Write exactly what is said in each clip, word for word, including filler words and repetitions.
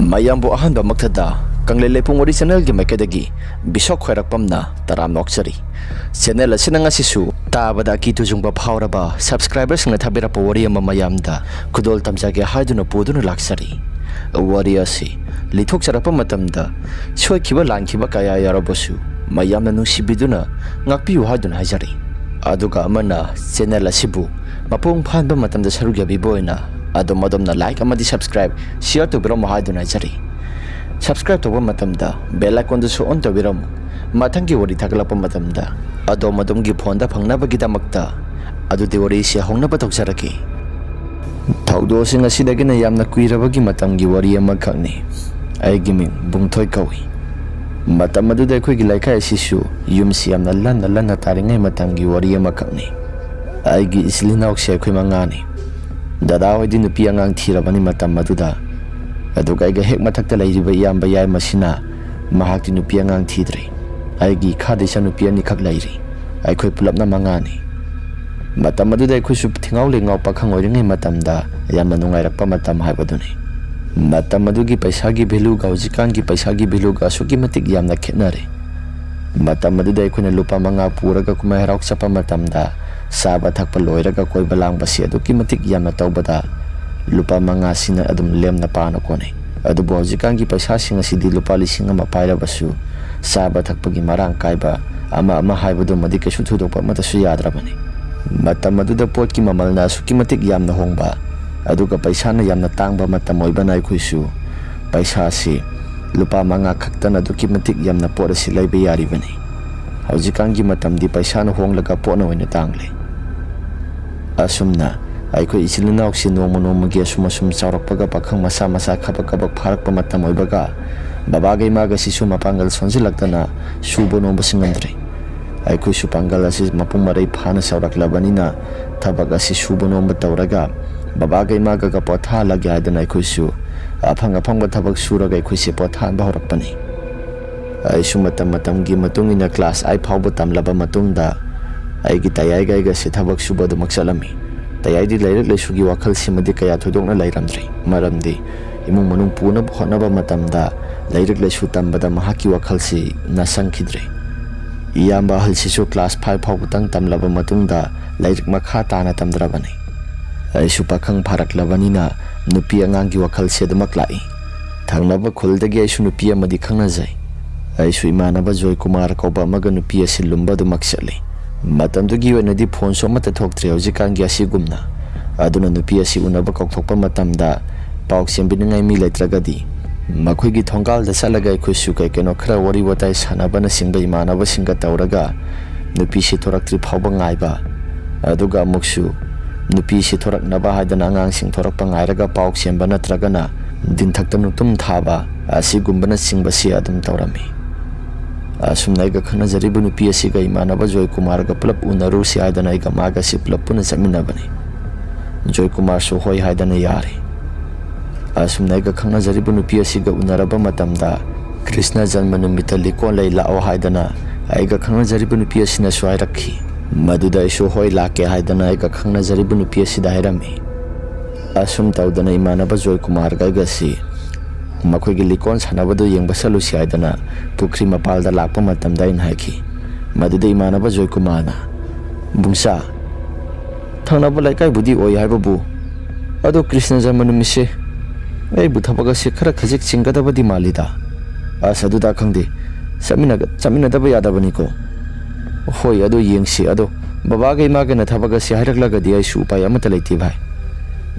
ꯃꯌꯥꯝꯕꯨ ꯑꯍꯥꯟꯕꯃꯛꯇꯗ ꯀꯪꯂꯩ ꯂꯩꯄꯨꯡ ꯋꯥꯔꯤ ꯆꯦꯅꯦꯜꯒꯤ ꯃꯥꯏꯀꯩꯗꯒꯤ ꯕꯤꯁꯣꯛ ꯈ꯭ꯋꯥꯏꯔꯥꯛꯄꯝꯅ ꯇꯔꯥꯝꯅ ꯑꯣꯛꯆꯔꯤ꯫ ꯆꯦꯅꯦꯜ ꯑꯁꯤꯅ ꯉꯁꯤꯁꯨ ꯇꯥꯕꯗ ꯑꯀꯤ ꯇꯨꯖꯨꯡꯕ ꯐꯥꯎꯔꯕ ꯁꯕꯁꯀ꯭ꯔꯥꯏꯕꯔꯁꯤꯡꯅ ꯊꯥꯕꯤꯔꯛꯄ ꯋꯥꯔꯤ ꯑꯃ ꯃꯌꯥꯝꯗ ꯈꯨꯗꯣꯜ ꯇꯝꯖꯒꯦ ꯍꯥꯏꯗꯨꯅ ꯄꯨꯗꯨꯅ ꯂꯥꯛꯆꯔꯤ꯫ ꯋꯥꯔꯤ ꯑꯁꯤ ꯂꯤꯊꯣꯛꯆꯔꯛꯄ ꯃꯇꯝꯗ ꯁꯣꯏꯈꯤꯕ ꯂꯥꯟꯈꯤꯕ ꯀꯌꯥ ꯌꯥꯎꯔꯕꯁꯨ ꯃꯌꯥꯝꯅ ꯅꯨꯡꯁꯤꯕꯤꯗꯨꯅ ꯉꯥꯛꯄꯤꯌꯨ ꯍꯥꯏꯗꯨꯅ ꯍꯥꯏꯖꯔꯤ꯫ ꯑꯗꯨꯒ ꯑꯃꯅ ꯆꯦꯅꯦꯜ ꯑꯁꯤꯕꯨ ꯃꯄꯨꯡ ꯐꯥꯍꯟꯕ ꯃꯇꯝꯗ ꯁꯔꯨꯛ ꯌꯥꯕꯤꯕ ꯑꯣꯏꯅ ꯑꯗꯣꯝ ꯑꯗꯣꯝꯅ ꯂꯥꯏꯛ ꯑꯃꯗꯤ ꯁꯕꯁꯀ꯭ꯔꯥꯏꯕ, ꯁꯤꯌꯔ ꯇꯧꯕꯤꯔꯝꯃꯨ ꯍꯥꯏꯗꯨꯅ ꯍꯥꯏꯖꯔꯤ꯫ ꯁꯕꯁꯀ꯭ꯔꯥꯏꯕ ꯇꯧꯕ ꯃꯇꯝꯗ ꯕꯦꯜ ꯑꯥꯏꯀꯣꯟꯗꯨꯁꯨ ꯑꯣꯟ ꯇꯧꯕꯤꯔꯝꯃꯨ꯫ ꯃꯊꯪꯒꯤ ꯋꯥꯔꯤ ꯊꯥꯒꯠꯂꯛꯄ ꯃꯇꯝꯗ ꯑꯗꯣꯝ ꯑꯗꯣꯝꯒꯤ ꯐꯣꯟꯗ ꯐꯪꯅꯕꯒꯤꯗꯃꯛꯇ꯫ ꯑꯗꯨꯗꯤ ꯋꯥꯔꯤꯁꯤ ꯍꯧꯅꯕ ꯇꯧꯖꯔꯛꯀꯦ꯫ ꯊꯧꯗꯣꯛꯁꯤꯡ ꯑꯁꯤꯗꯒꯤꯅ ꯌꯥꯝꯅ ꯀꯨꯏꯔꯕꯒꯤ ꯃꯇꯝꯒꯤ ꯋꯥꯔꯤ ꯑꯃꯈꯛꯅꯤ꯫ ꯑꯩꯒꯤ ꯃꯤꯡ ꯕꯨꯡꯊꯣꯏ ꯀꯧꯏ꯫ ꯃꯇꯝ ꯑꯗꯨꯗ ꯑꯩꯈꯣꯏꯒꯤ ꯂꯩꯀꯥꯏ ꯑꯁꯤꯁꯨ ꯌꯨꯝꯁꯤ ꯌꯥꯝꯅ ꯂꯟꯅ ꯂꯟꯅ ꯇꯥꯔꯤꯉꯩ ꯃꯇꯝꯒꯤ ꯋꯥꯔꯤ ꯑꯃꯈꯛꯅꯤ꯫ ꯑꯩꯒꯤ ꯏꯆꯤꯜ ꯏꯅꯥꯎꯁꯦ ꯑꯩꯈꯣꯏ ꯃꯉꯥꯅꯤ꯫ ꯗꯗꯥ ꯍꯣꯏꯗꯤ ꯅꯨꯄꯤ ꯑꯉꯥꯡ ꯊꯤꯔꯕꯅꯤ ꯃꯇꯝ ꯑꯗꯨꯗ꯫ ꯑꯗꯨꯒ ꯑꯩꯒ ꯍꯦꯛ ꯃꯊꯛꯇ ꯂꯩꯔꯤꯕ ꯏꯌꯥꯝꯕ ꯌꯥꯏꯃꯁꯤꯅ ꯃꯍꯥꯛꯇꯤ ꯅꯨꯄꯤ ꯑꯉꯥꯡ ꯊꯤꯗ꯭ꯔꯤ꯫ ꯑꯩꯒꯤ ꯏꯈꯥꯗ ꯏꯆꯥꯅꯨꯄꯤ ꯑꯅꯤꯈꯛ ꯂꯩꯔꯤ꯫ ꯑꯩꯈꯣꯏ ꯄꯨꯂꯞꯅ ꯃꯉꯥꯅꯤ꯫ ꯃꯇꯝ ꯑꯗꯨꯗ ꯑꯩꯈꯣꯏꯁꯨ ꯊꯤꯉꯥꯎ ꯂꯩꯉꯥꯎ ꯄꯥꯈꯪ ꯑꯣꯏꯔꯤꯉꯩ ꯃꯇꯝꯗ ꯌꯥꯝꯅ ꯅꯨꯡꯉꯥꯏꯔꯛꯄ ꯃꯇꯝ ꯍꯥꯏꯕꯗꯨꯅꯤ꯫ ꯃꯇꯝ ꯑꯗꯨꯒꯤ ꯄꯩꯁꯥꯒꯤ ꯚꯦꯂꯨꯒ ꯍꯧꯖꯤꯛꯀꯥꯟꯒꯤ ꯄꯩꯁꯥꯒꯤ ꯚꯦꯂꯨꯒ ꯑꯁꯨꯛꯀꯤ ꯃꯇꯤꯛ ꯌꯥꯝꯅ ꯈꯦꯠꯅꯔꯦ꯫ ꯃꯇꯝ ꯑꯗꯨꯗ ꯑꯩꯈꯣꯏꯅ ꯂꯨꯄꯥ ꯃꯉꯥ ꯄꯨꯔꯒ ꯀꯨꯝꯍꯩ ꯍꯔꯥꯎ ꯆꯠꯄ ꯃꯇꯝꯗ ꯆꯥꯕ ꯊꯛꯄ ꯂꯣꯏꯔꯒ ꯀꯣꯏꯕ ꯂꯥꯡꯕꯁꯤ ꯑꯗꯨꯛꯀꯤ ꯃꯇꯤꯛ ꯌꯥꯝꯅ ꯇꯧꯕꯗ ꯂꯨꯄꯥ ꯃꯉꯥꯁꯤꯅ ꯑꯗꯨꯝ ꯂꯦꯝꯅ ꯄꯥꯅ ꯀꯣꯟꯅꯩ꯫ ꯑꯗꯨꯕꯨ ꯍꯧꯖꯤꯛꯀꯥꯟꯒꯤ ꯄꯩꯁꯥꯁꯤꯡ ꯑꯁꯤꯗꯤ ꯂꯨꯄꯥ ꯂꯤꯁꯤꯡ ꯑꯃ ꯄꯥꯏꯔꯕꯁꯨ ꯆꯥꯕ ꯊꯛꯄꯒꯤ ꯃꯔꯥꯡ ꯀꯥꯏꯕ ꯑꯃ ꯑꯃ ꯍꯥꯏꯕꯗꯨꯃꯗꯤ ꯀꯩꯁꯨ ꯊꯣꯏꯗꯣꯛꯄ ꯑꯃꯠꯇꯁꯨ ꯌꯥꯗ꯭ꯔꯕꯅꯤ꯫ ꯃꯇꯝ ꯑꯗꯨꯗ ꯄꯣꯠꯀꯤ ꯃꯃꯜꯅ ꯑꯁꯨꯛꯀꯤ ꯃꯇꯤꯛ ꯌꯥꯝꯅ ꯍꯣꯡꯕ, ꯑꯗꯨꯒ ꯄꯩꯁꯥꯅ ꯌꯥꯝꯅ ꯇꯥꯡꯕ ꯃꯇꯝ ꯑꯣꯏꯕꯅ ꯑꯩꯈꯣꯏꯁꯨ ꯄꯩꯁꯥꯁꯤ ꯂꯨꯄꯥ ꯃꯉꯥ ꯈꯛꯇꯅ ꯑꯗꯨꯛꯀꯤ ꯃꯇꯤꯛ ꯌꯥꯝꯅ ꯄꯣꯠ ꯑꯁꯤ ꯂꯩꯕ ꯌꯥꯔꯤꯕꯅꯤ꯫ ꯍꯧꯖꯤꯛꯀꯥꯟꯒꯤ ꯃꯇꯝꯗꯤ ꯄꯩꯁꯥꯅ ꯍꯣꯡꯂꯒ ꯄꯣꯠꯅ ꯑꯣꯏꯅ ꯇꯥꯡꯂꯦ꯫ ꯑꯁꯨꯝꯅ ꯑꯩꯈꯣꯏ ꯏꯆꯤꯜ ꯏꯅꯥꯎꯁꯤ ꯅꯣꯡꯃ ꯅꯣꯡꯃꯒꯤ ꯑꯁꯨꯝ ꯑꯁꯨꯝ ꯆꯥꯎꯔꯛꯄꯒ ꯄꯥꯈꯪ ꯃꯁꯥ ꯃꯁꯥ ꯀꯕꯛ ꯀꯕꯛ ꯐꯥꯔꯛꯄ ꯃꯇꯝ ꯑꯣꯏꯕꯒ ꯕꯕꯥꯒ ꯏꯃꯥꯒꯁꯤꯁꯨ ꯃꯄꯥꯡꯒꯜ ꯁꯣꯟꯖꯤꯜꯂꯛꯇꯅ ꯁꯨꯕ ꯅꯣꯝꯕꯁꯤ ꯉꯝꯗ꯭ꯔꯦ꯫ ꯑꯩꯈꯣꯏꯁꯨ ꯄꯥꯡꯒꯜ ꯑꯁꯤ ꯃꯄꯨꯡ ꯃꯔꯩ ꯐꯥꯅ ꯆꯥꯎꯔꯛꯂꯕꯅꯤꯅ ꯊꯕꯛ ꯑꯁꯤ ꯁꯨꯕ ꯅꯣꯝꯕ ꯇꯧꯔꯒ ꯕꯕꯥꯒ ꯏꯃꯥꯒꯒ ꯄꯣꯊꯥꯍꯜꯂꯒꯦ ꯍꯥꯏꯗꯅ ꯑꯩꯈꯣꯏꯁꯨ ꯑꯐꯪ ꯑꯐꯪꯕ ꯊꯕꯛ ꯁꯨꯔꯒ ꯑꯩꯈꯣꯏꯁꯦ ꯄꯣꯊꯥꯍꯟꯕ ꯍꯧꯔꯛꯄꯅꯤ꯫ ꯑꯩꯁꯨ ꯃꯇꯝ ꯃꯇꯝꯒꯤ ꯃꯇꯨꯡ ꯏꯟꯅ ꯀ꯭ꯂꯥꯁ ꯑꯥꯏꯠ ꯐꯥꯎꯕ ꯇꯝꯂꯕ ꯃꯇꯨꯡꯗ ꯑꯩꯒꯤ ꯇꯌꯥꯏꯒ ꯑꯩꯒꯁꯦ ꯊꯕꯛ ꯁꯨꯕ ꯑꯗꯨꯃꯛ ꯆꯠꯂꯝꯃꯤ꯫ ꯇꯌꯥꯏꯗꯤ ꯂꯥꯏꯔꯤꯛ ꯂꯥꯏꯁꯨꯒꯤ ꯋꯥꯈꯜꯁꯤꯃꯗꯤ ꯀꯌꯥ ꯊꯣꯏꯗꯣꯛꯅ ꯂꯩꯔꯝꯗ꯭ꯔꯤ꯫ ꯃꯔꯝꯗꯤ ꯏꯃꯨꯡ ꯃꯅꯨꯡ ꯄꯨꯅꯕ ꯍꯣꯠꯅꯕ ꯃꯇꯝꯗ ꯂꯥꯏꯔꯤꯛ ꯂꯥꯏꯁꯨ ꯇꯝꯕꯗ ꯃꯍꯥꯛꯀꯤ ꯋꯥꯈꯜꯁꯤ ꯅꯁꯪꯈꯤꯗ꯭ꯔꯦ꯫ ꯏꯌꯥꯝꯕ ꯑꯍꯜꯁꯤꯁꯨ class five ꯐꯥꯎꯕꯇꯪ ꯇꯝꯂꯕ ꯃꯇꯨꯡꯗ ꯂꯥꯏꯔꯤꯛ ꯃꯈꯥ ꯇꯥꯅ ꯇꯝꯗ꯭ꯔꯕꯅꯤ꯫ ꯑꯩꯁꯨ ꯄꯥꯈꯪ ꯐꯥꯔꯛꯂꯕꯅꯤꯅ ꯅꯨꯄꯤ ꯑꯉꯥꯡꯒꯤ ꯋꯥꯈꯜꯁꯦ ꯑꯗꯨꯃꯛ ꯂꯥꯛꯏ꯫ ꯊꯪꯅꯕ ꯈꯨꯜꯗꯒꯤ ꯑꯩꯁꯨ ꯅꯨꯄꯤ ꯑꯃꯗꯤ ꯈꯪꯅꯖꯩ꯫ ꯑꯩꯁꯨ ꯏꯃꯥꯟꯅꯕ ꯖꯣꯏꯀꯨꯃꯥꯔ ꯀꯧꯕ ꯑꯃꯒ ꯅꯨꯄꯤ ꯑꯁꯤ ꯂꯨꯝꯕ ꯑꯗꯨꯃꯛ ꯆꯠꯂꯤ꯫ ꯃꯇꯝꯗꯨꯒꯤ ꯑꯣꯏꯅꯗꯤ phoneꯁꯨ ꯑꯃꯠꯇ ꯊꯣꯛꯇ꯭ꯔꯦ ꯍꯧꯖꯤꯛꯀꯥꯟꯒꯤ ꯑꯁꯤꯒꯨꯝꯅ꯫ ꯑꯗꯨꯅ ꯅꯨꯄꯤ ꯑꯁꯤ ꯎꯅꯕ ꯀꯧꯊꯣꯛꯄ ꯃꯇꯝꯗ ꯄꯥꯎ ꯆꯦꯟꯕꯤꯅꯤꯡꯉꯥꯏ ꯃꯤ ꯂꯩꯇ꯭ꯔꯒꯗꯤ ꯃꯈꯣꯏꯒꯤ ꯊꯣꯡꯒꯥꯜꯗ ꯆꯠꯂꯒ ꯑꯩꯈꯣꯏꯁꯨ ꯀꯩ ꯀꯩꯅꯣ ꯈꯔ ꯋꯥꯔꯤ ꯋꯥꯇꯥꯏ ꯁꯥꯟꯅꯕꯅꯆꯤꯡꯕ ꯏꯃꯥꯟꯅꯕꯁꯤꯡꯒ ꯇꯧꯔꯒ ꯅꯨꯄꯤꯁꯤ ꯊꯣꯔꯛꯇ꯭ꯔꯤ ꯐꯥꯎꯕ ꯉꯥꯏꯕ꯫ ꯑꯗꯨꯒ ꯑꯃꯨꯛꯁꯨ ꯅꯨꯄꯤꯁꯤ ꯊꯣꯔꯛꯅꯕ ꯍꯥꯏꯗꯅ ꯑꯉꯥꯡꯁꯤꯡ ꯊꯣꯔꯛꯄ ꯉꯥꯏꯔꯒ ꯄꯥꯎ ꯆꯦꯟꯕ ꯅꯠꯇ꯭ꯔꯒꯅ ꯗꯤꯟꯊꯛꯇ ꯅꯨꯡꯇꯨꯝ ꯊꯥꯕ ꯑꯁꯤꯒꯨꯝꯕꯅꯆꯤꯡꯕꯁꯤ ꯑꯗꯨꯝ ꯇꯧꯔꯝꯃꯤ꯫ ꯑꯁꯨꯝꯅ ꯑꯩꯒ ꯈꯪꯅꯖꯔꯤꯕ ꯅꯨꯄꯤ ꯑꯁꯤꯒ ꯏꯃꯥꯟꯅꯕ ꯖꯣꯏꯀꯨꯃꯥꯔꯒ ꯄꯨꯂꯞ ꯎꯅꯔꯨꯁꯤ ꯍꯥꯏꯗꯅ ꯑꯩꯒ ꯃꯥꯒꯁꯤ ꯄꯨꯂꯞ ꯄꯨꯟꯅ ꯆꯠꯃꯤꯟꯅꯕꯅꯤ꯫ ꯖꯣꯏꯀꯨꯃꯥꯔꯁꯨ ꯍꯣꯏ ꯍꯥꯏꯗꯅ ꯌꯥꯔꯦ꯫ ꯑꯁꯨꯝꯅ ꯑꯩꯒ ꯈꯪꯅꯖꯔꯤꯕ ꯅꯨꯄꯤ ꯑꯁꯤꯒ ꯎꯅꯔꯕ ꯃꯇꯝꯗ ꯀ꯭ꯔꯤꯁꯅ ꯖꯟꯃ ꯅꯨꯃꯤꯠꯇ ꯂꯤꯀꯣꯟ ꯂꯩ ꯂꯥꯛꯑꯣ ꯍꯥꯏꯗꯅ ꯑꯩꯒ ꯈꯪꯅꯖꯔꯤꯕ ꯅꯨꯄꯤ ꯑꯁꯤꯅꯁꯨ ꯍꯥꯏꯔꯛꯈꯤ꯫ ꯃꯗꯨꯗ ꯑꯩꯁꯨ ꯍꯣꯏ ꯂꯥꯛꯀꯦ ꯍꯥꯏꯗꯅ ꯑꯩꯒ ꯈꯪꯅꯖꯔꯤꯕ ꯅꯨꯄꯤ ꯑꯁꯤꯗ ꯍꯥꯏꯔꯝꯃꯤ꯫ ꯑꯁꯨꯝ ꯇꯧꯗꯅ ꯏꯃꯥꯟꯅꯕ ꯖꯣꯏꯀꯨꯃꯥꯔꯒ ꯑꯩꯒꯁꯤ ꯃꯈꯣꯏꯒꯤ ꯂꯤꯀꯣꯟ ꯁꯥꯟꯅꯕꯗꯨ ꯌꯦꯡꯕ ꯆꯠꯂꯨꯁꯤ ꯍꯥꯏꯗꯅ ꯄꯨꯈ꯭ꯔꯤ ꯃꯄꯥꯜꯗ ꯂꯥꯛꯄ ꯃꯇꯝꯗ ꯑꯩꯅ ꯍꯥꯏꯈꯤ꯫ ꯃꯗꯨꯗ ꯏꯃꯥꯟꯅꯕ ꯖꯣꯏꯀꯨꯃꯥꯔꯅ, "ꯕꯨꯡꯆꯥ, ꯊꯪꯅꯕ ꯂꯩꯀꯥꯏꯕꯨꯗꯤ ꯑꯣꯏ ꯍꯥꯏꯕꯕꯨ, ꯑꯗꯣ ꯀ꯭ꯔꯤꯁꯅ ꯖꯟꯃ ꯅꯨꯃꯤꯠꯁꯦ ꯑꯩꯕꯨ ꯊꯕꯛ ꯑꯁꯦ ꯈꯔ ꯈꯖꯤꯛ ꯆꯤꯟꯒꯗꯕꯗꯤ ꯃꯥꯜꯂꯤꯗ꯫ ꯑꯁ, ꯑꯗꯨꯗ ꯈꯪꯗꯦ, ꯆꯠꯃꯤꯟꯅ-, ꯆꯠꯃꯤꯟꯅꯗꯕ ꯌꯥꯗꯕꯅꯤꯀꯣ꯫ ꯍꯣꯏ, ꯑꯗꯣ ꯌꯦꯡꯁꯤ꯫ ꯑꯗꯣ ꯕꯕꯥꯒ ꯏꯃꯥꯒꯅ ꯊꯕꯛ ꯑꯁꯦ ꯍꯥꯏꯔꯛꯂꯒꯗꯤ ꯑꯩꯁꯨ ꯎꯄꯥꯏ ꯑꯃꯠꯇ ꯂꯩꯇꯦ ꯚꯥꯏ꯫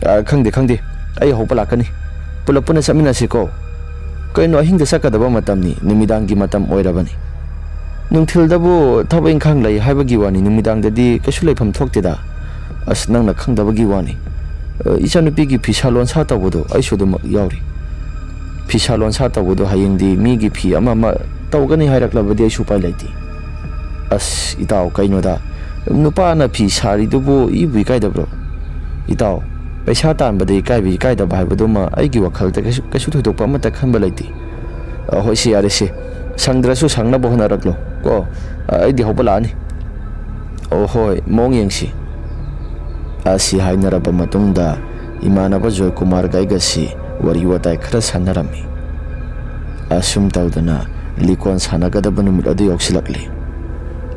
ꯑ, ꯈꯪꯗꯦ, ꯈꯪꯗꯦ, ꯑꯩ ꯍꯧꯕ ꯂꯥꯛꯀꯅꯤ꯫ ꯄꯨꯂꯞ ꯄꯨꯟꯅ ꯆꯠꯃꯤꯟꯅꯁꯤꯀꯣ꯫ ꯀꯩꯅꯣ, ꯑꯍꯤꯡꯗ ꯆꯠꯀꯗꯕ ꯃꯇꯝꯅꯤ, ꯅꯨꯃꯤꯗꯥꯡꯒꯤ ꯃꯇꯝ ꯑꯣꯏꯔꯕꯅꯤ꯫ ꯅꯨꯡꯊꯤꯜꯗꯕꯨ ꯊꯕꯛ ꯏꯪꯈꯥꯡ ꯂꯩ ꯍꯥꯏꯕꯒꯤ ꯋꯥꯅꯤ, ꯅꯨꯃꯤꯗꯥꯡꯗꯗꯤ ꯀꯩꯁꯨ ꯂꯩꯐꯝ ꯊꯣꯛꯇꯦꯗ꯫ ꯑꯁ, ꯅꯪꯅ ꯈꯪꯗꯕꯒꯤ ꯋꯥꯅꯤ꯫ ꯑ, ꯏꯆꯥꯅꯨꯄꯤꯒꯤ ꯐꯤꯁꯥ ꯂꯣꯟꯁꯥ ꯇꯧꯕꯗꯣ ꯑꯩꯁꯨ ꯑꯗꯨꯃꯛ ꯌꯥꯎꯔꯤ꯫ ꯐꯤꯁꯥ ꯂꯣꯟꯁꯥ ꯇꯧꯕꯗꯣ ꯍꯌꯦꯡꯗꯤ ꯃꯤꯒꯤ ꯐꯤ ꯑꯃ ꯑꯃ ꯇꯧꯒꯅꯤ ꯍꯥꯏꯔꯛꯂꯕꯗꯤ ꯑꯩꯁꯨ ꯎꯄꯥꯏ ꯂꯩꯇꯦ꯫ ꯑꯁ, ꯏꯇꯥꯎ, ꯀꯩꯅꯣꯗ, ꯅꯨꯄꯥꯅ ꯐꯤ ꯁꯥꯔꯤꯗꯨꯕꯨ ꯏꯕꯨ ꯏꯀꯥꯏꯗꯕ꯭ꯔꯣ? ꯏꯇꯥꯎ, ꯄꯩꯁꯥ ꯇꯥꯟꯕꯗ ꯏꯀꯥꯏꯕ ꯏꯀꯥꯏꯗꯕ ꯍꯥꯏꯕꯗꯨꯃ ꯑꯩꯒꯤ ꯋꯥꯈꯜꯗ ꯀꯩꯁꯨ, ꯀꯩꯁꯨ ꯊꯣꯏꯗꯣꯛꯄ ꯑꯃꯠꯇ ꯈꯟꯕ ꯂꯩꯇꯦ꯫ ꯑ, ꯍꯣꯏ, ꯁꯤ ꯌꯥꯔꯦ, ꯁꯤ꯫ ꯁꯪꯗ꯭ꯔꯁꯨ ꯁꯪꯅꯕ ꯍꯣꯠꯅꯔꯛꯂꯣ ꯀꯣ꯫ ꯑ, ꯑꯩꯗꯤ ꯍꯧꯕ ꯂꯥꯛꯑꯅꯤ꯫ ꯑꯣ, ꯍꯣꯏ, ꯃꯑꯣꯡ ꯌꯦꯡꯁꯤ꯫ ꯑꯁꯤ ꯍꯥꯏꯅꯔꯕ ꯃꯇꯨꯡꯗ ꯏꯃꯥꯟꯅꯕ ꯖꯣꯏꯀꯨꯃꯥꯔꯒ ꯑꯩꯒꯁꯤ ꯋꯥꯔꯤ ꯋꯥꯇꯥꯏ ꯈꯔ ꯁꯥꯟꯅꯔꯝꯃꯤ꯫ ꯑꯁꯨꯝ ꯇꯧꯗꯅ ꯂꯤꯀꯣꯟ ꯁꯥꯟꯅꯒꯗꯕ ꯅꯨꯃꯤꯠ ꯑꯗꯨ ꯌꯧꯁꯤꯜꯂꯛꯂꯤ꯫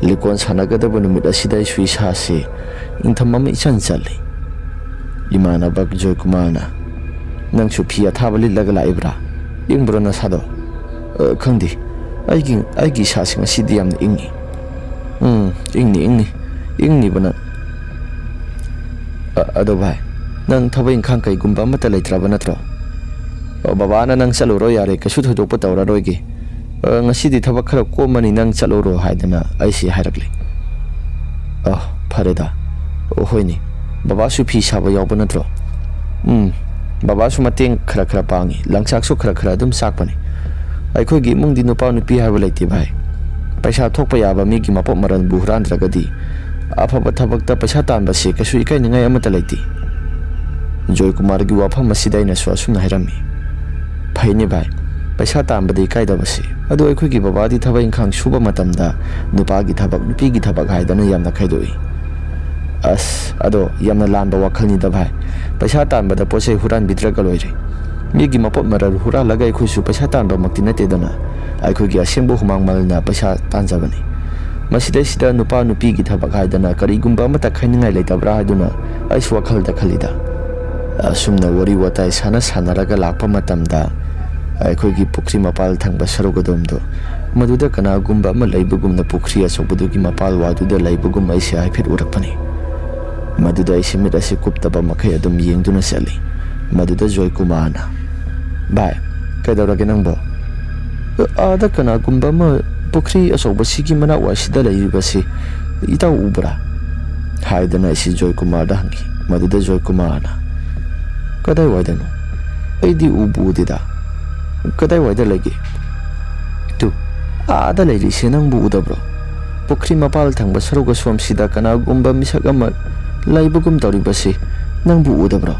ꯂꯤꯀꯣꯟ ꯁꯥꯟꯅꯒꯗꯕ ꯅꯨꯃꯤꯠ ꯑꯁꯤꯗ ꯑꯩꯁꯨ ꯏꯁꯥꯁꯦ ꯏꯪꯊꯝ ꯑꯃ ꯏꯆꯟ ꯆꯜꯂꯤ꯫ ꯏꯃꯥꯟꯅꯕ ꯖꯣꯏꯀꯨꯃꯥꯔꯅ, "ꯅꯪꯁꯨ ꯐꯤ ꯑꯊꯥꯕ ꯂꯤꯠꯂꯒ ꯂꯥꯛꯏꯕ꯭ꯔꯥ? ꯏꯪꯕ꯭ꯔꯣ ꯅꯁꯥꯗꯣ?" "ꯑ, ꯈꯪꯗꯦ꯫ ꯑꯩꯒꯤ, ꯑꯩꯒꯤ ꯏꯁꯥꯁꯤ ꯉꯁꯤꯗꯤ ꯌꯥꯝꯅ ꯏꯪꯉꯤ꯫" "ꯎꯝ, ꯏꯪꯅꯤ, ꯏꯪꯅꯤ꯫ ꯏꯪꯅꯤꯕ ꯅꯪ꯫ ꯑ, ꯑꯗꯣ ꯚꯥꯏ, ꯅꯪ ꯊꯕꯛ ꯏꯪꯈꯥꯡ ꯀꯩꯒꯨꯝꯕ ꯑꯃꯠꯇ ꯂꯩꯇ꯭ꯔꯕ ꯅꯠꯇ꯭ꯔꯣ?" "ꯑꯣ, ꯕꯕꯥꯅ ꯅꯪ ꯆꯠꯂꯨꯔꯣ ꯌꯥꯔꯦ, ꯀꯩꯁꯨ ꯊꯣꯏꯗꯣꯛꯄ ꯇꯧꯔꯔꯣꯏꯒꯦ꯫ ꯑ, ꯉꯁꯤꯗꯤ ꯊꯕꯛ ꯈꯔ ꯀꯣꯝꯃꯅꯤ, ꯅꯪ ꯆꯠꯂꯨꯔꯣ" ꯍꯥꯏꯗꯅ ꯑꯩꯁꯤ ꯍꯥꯏꯔꯛꯂꯦ꯫ "ꯑ, ꯐꯔꯦꯗ꯫ ꯑꯣ, ꯍꯣꯏꯅꯦ꯫ ꯕꯕꯥꯁꯨ ꯐꯤ ꯁꯥꯕ ꯌꯥꯎꯕ ꯅꯠꯇ꯭ꯔꯣ?" "ꯎꯝ, ꯕꯕꯥꯁꯨ ꯃꯇꯦꯡ ꯈꯔ ꯈꯔ ꯄꯥꯡꯉꯤ, ꯂꯪꯆꯥꯛꯁꯨ ꯈꯔ ꯈꯔ ꯑꯗꯨꯝ ꯆꯥꯛꯄꯅꯤ꯫ ꯑꯩꯈꯣꯏꯒꯤ ꯏꯃꯨꯡꯗꯤ ꯅꯨꯄꯥ ꯅꯨꯄꯤ ꯍꯥꯏꯕ ꯂꯩꯇꯦ ꯚꯥꯏ꯫ ꯄꯩꯁꯥ ꯊꯣꯛꯄ ꯌꯥꯕ ꯃꯤꯒꯤ ꯃꯄꯣꯠ ꯃꯔꯜꯕꯨ ꯍꯨꯔꯥꯟꯗ꯭ꯔꯒꯗꯤ ꯑꯐꯕ ꯊꯕꯛꯇ ꯄꯩꯁꯥ ꯇꯥꯟꯕꯁꯦ ꯀꯩꯁꯨ ꯏꯀꯥꯏꯅꯤꯡꯉꯥꯏ ꯑꯃꯠꯇ ꯂꯩꯇꯦ꯫" ꯖꯣꯏꯀꯨꯃꯥꯔꯒꯤ ꯋꯥꯐꯝ ꯑꯁꯤꯗ ꯑꯩꯅꯁꯨ ꯑꯁꯨꯝꯅ ꯍꯥꯏꯔꯝꯃꯤ, "ꯐꯩꯅꯦ ꯚꯥꯏ, ꯄꯩꯁꯥ ꯇꯥꯟꯕꯗ ꯏꯀꯥꯏꯗꯕꯁꯦ꯫ ꯑꯗꯣ ꯑꯩꯈꯣꯏꯒꯤ ꯕꯕꯥꯗꯤ ꯊꯕꯛ ꯏꯪꯈꯥꯡ ꯁꯨꯕ ꯃꯇꯝꯗ ꯅꯨꯄꯥꯒꯤ ꯊꯕꯛ, ꯅꯨꯄꯤꯒꯤ ꯊꯕꯛ ꯍꯥꯏꯗꯅ ꯌꯥꯝꯅ ꯈꯥꯏꯗꯣꯛꯏ꯫" "ꯑꯁ, ꯑꯗꯣ ꯌꯥꯝꯅ ꯂꯥꯟꯕ ꯋꯥꯈꯜꯅꯤꯗ ꯚꯥꯏ꯫ ꯄꯩꯁꯥ ꯇꯥꯟꯕꯗ ꯄꯣꯠ ꯆꯩ ꯍꯨꯔꯥꯟꯕꯤꯗ꯭ꯔꯒ ꯂꯣꯏꯔꯦ꯫ ꯃꯤꯒꯤ ꯃꯄꯣꯠ ꯃꯔꯜ ꯍꯨꯔꯥꯜꯂꯒ ꯑꯩꯈꯣꯏꯁꯨ ꯄꯩꯁꯥ ꯇꯥꯟꯕꯃꯛꯇꯤ ꯅꯠꯇꯦꯗꯅ꯫ ꯑꯩꯈꯣꯏꯒꯤ ꯑꯁꯦꯡꯕ ꯍꯨꯃꯥꯡ ꯃꯃꯜꯅ ꯄꯩꯁꯥ ꯇꯥꯟꯖꯕꯅꯤ꯫ ꯃꯁꯤꯗꯩꯁꯤꯗ ꯅꯨꯄꯥ ꯅꯨꯄꯤꯒꯤ ꯊꯕꯛ ꯍꯥꯏꯗꯅ ꯀꯔꯤꯒꯨꯝꯕ ꯑꯃꯠꯇ ꯈꯥꯏꯅꯤꯡꯉꯥꯏ ꯂꯩꯇꯕ꯭ꯔꯥ ꯍꯥꯏꯗꯨꯅ ꯑꯩꯁꯨ ꯋꯥꯈꯜꯗ ꯈꯜꯂꯤꯗ꯫" ꯑꯁꯨꯝꯅ ꯋꯥꯔꯤ ꯋꯥꯇꯥꯏ ꯁꯥꯟꯅ ꯁꯥꯟꯅꯔꯒ ꯂꯥꯛꯄ ꯃꯇꯝꯗ ꯑꯩꯈꯣꯏꯒꯤ ꯄꯨꯈ꯭ꯔꯤ ꯃꯄꯥꯜ ꯊꯪꯕ ꯁꯔꯨꯛ ꯑꯗꯣꯝꯗꯣ, ꯃꯗꯨꯗ ꯀꯅꯥꯒꯨꯝꯕ ꯑꯃ ꯂꯩꯕꯒꯨꯝꯅ ꯄꯨꯈ꯭ꯔꯤ ꯑꯆꯧꯕꯗꯨꯒꯤ ꯃꯄꯥꯜ ꯋꯥꯗꯨꯗ ꯂꯩꯕꯒꯨꯝ ꯑꯩꯁꯦ ꯍꯥꯏꯐꯦꯠ ꯎꯔꯛꯄꯅꯤ꯫ ꯃꯗꯨꯗ ꯑꯩꯁꯦ ꯃꯤꯠ ꯑꯁꯤ ꯀꯨꯞꯇꯕ ꯃꯈꯩ ꯑꯗꯨꯝ ꯌꯦꯡꯗꯨꯅ ꯆꯠꯂꯤ꯫ ꯃꯗꯨꯗ ꯖꯣꯏꯀꯨꯃꯥꯔꯅ, "ꯚꯥꯏ, ꯀꯩꯗꯧꯔꯒꯦ ꯅꯪꯕꯣ?" "ꯑꯥꯗ ꯀꯅꯥꯒꯨꯝꯕ ꯑꯃ ꯄꯨꯈ꯭ꯔꯤ ꯑꯆꯧꯕꯁꯤꯒꯤ ꯃꯅꯥꯛ ꯋꯥꯏꯁꯤꯗ ꯂꯩꯔꯤꯕꯁꯤ ꯏꯇꯥꯎ ꯎꯕ꯭ꯔꯥ?" ꯍꯥꯏꯗꯅ ꯑꯩꯁꯤ ꯖꯣꯏꯀꯨꯃꯥꯔꯗ ꯍꯪꯈꯤ꯫ ꯃꯗꯨꯗ ꯖꯣꯏꯀꯨꯃꯥꯔꯅ, "ꯀꯗꯥꯏꯋꯥꯏꯗꯅꯣ? ꯑꯩꯗꯤ ꯎꯕꯨ ꯎꯗꯦꯗ꯫ ꯀꯗꯥꯏꯋꯥꯏꯗ ꯂꯩꯒꯦ?" "ꯇꯨ, ꯑꯥꯗ ꯂꯩꯔꯤꯁꯦ ꯅꯪꯕꯨ ꯎꯗꯕ꯭ꯔꯣ? ꯄꯨꯈ꯭ꯔꯤ ꯃꯄꯥꯜ ꯊꯪꯕ ꯁꯔꯨꯛ ꯑꯁꯣꯝꯁꯤꯗ ꯀꯅꯥꯒꯨꯝꯕ ꯃꯤꯁꯛ ꯑꯃ ꯂꯩꯕꯒꯨꯝ ꯇꯧꯔꯤꯕꯁꯤ ꯅꯪꯕꯨ ꯎꯗꯕ꯭ꯔꯣ?"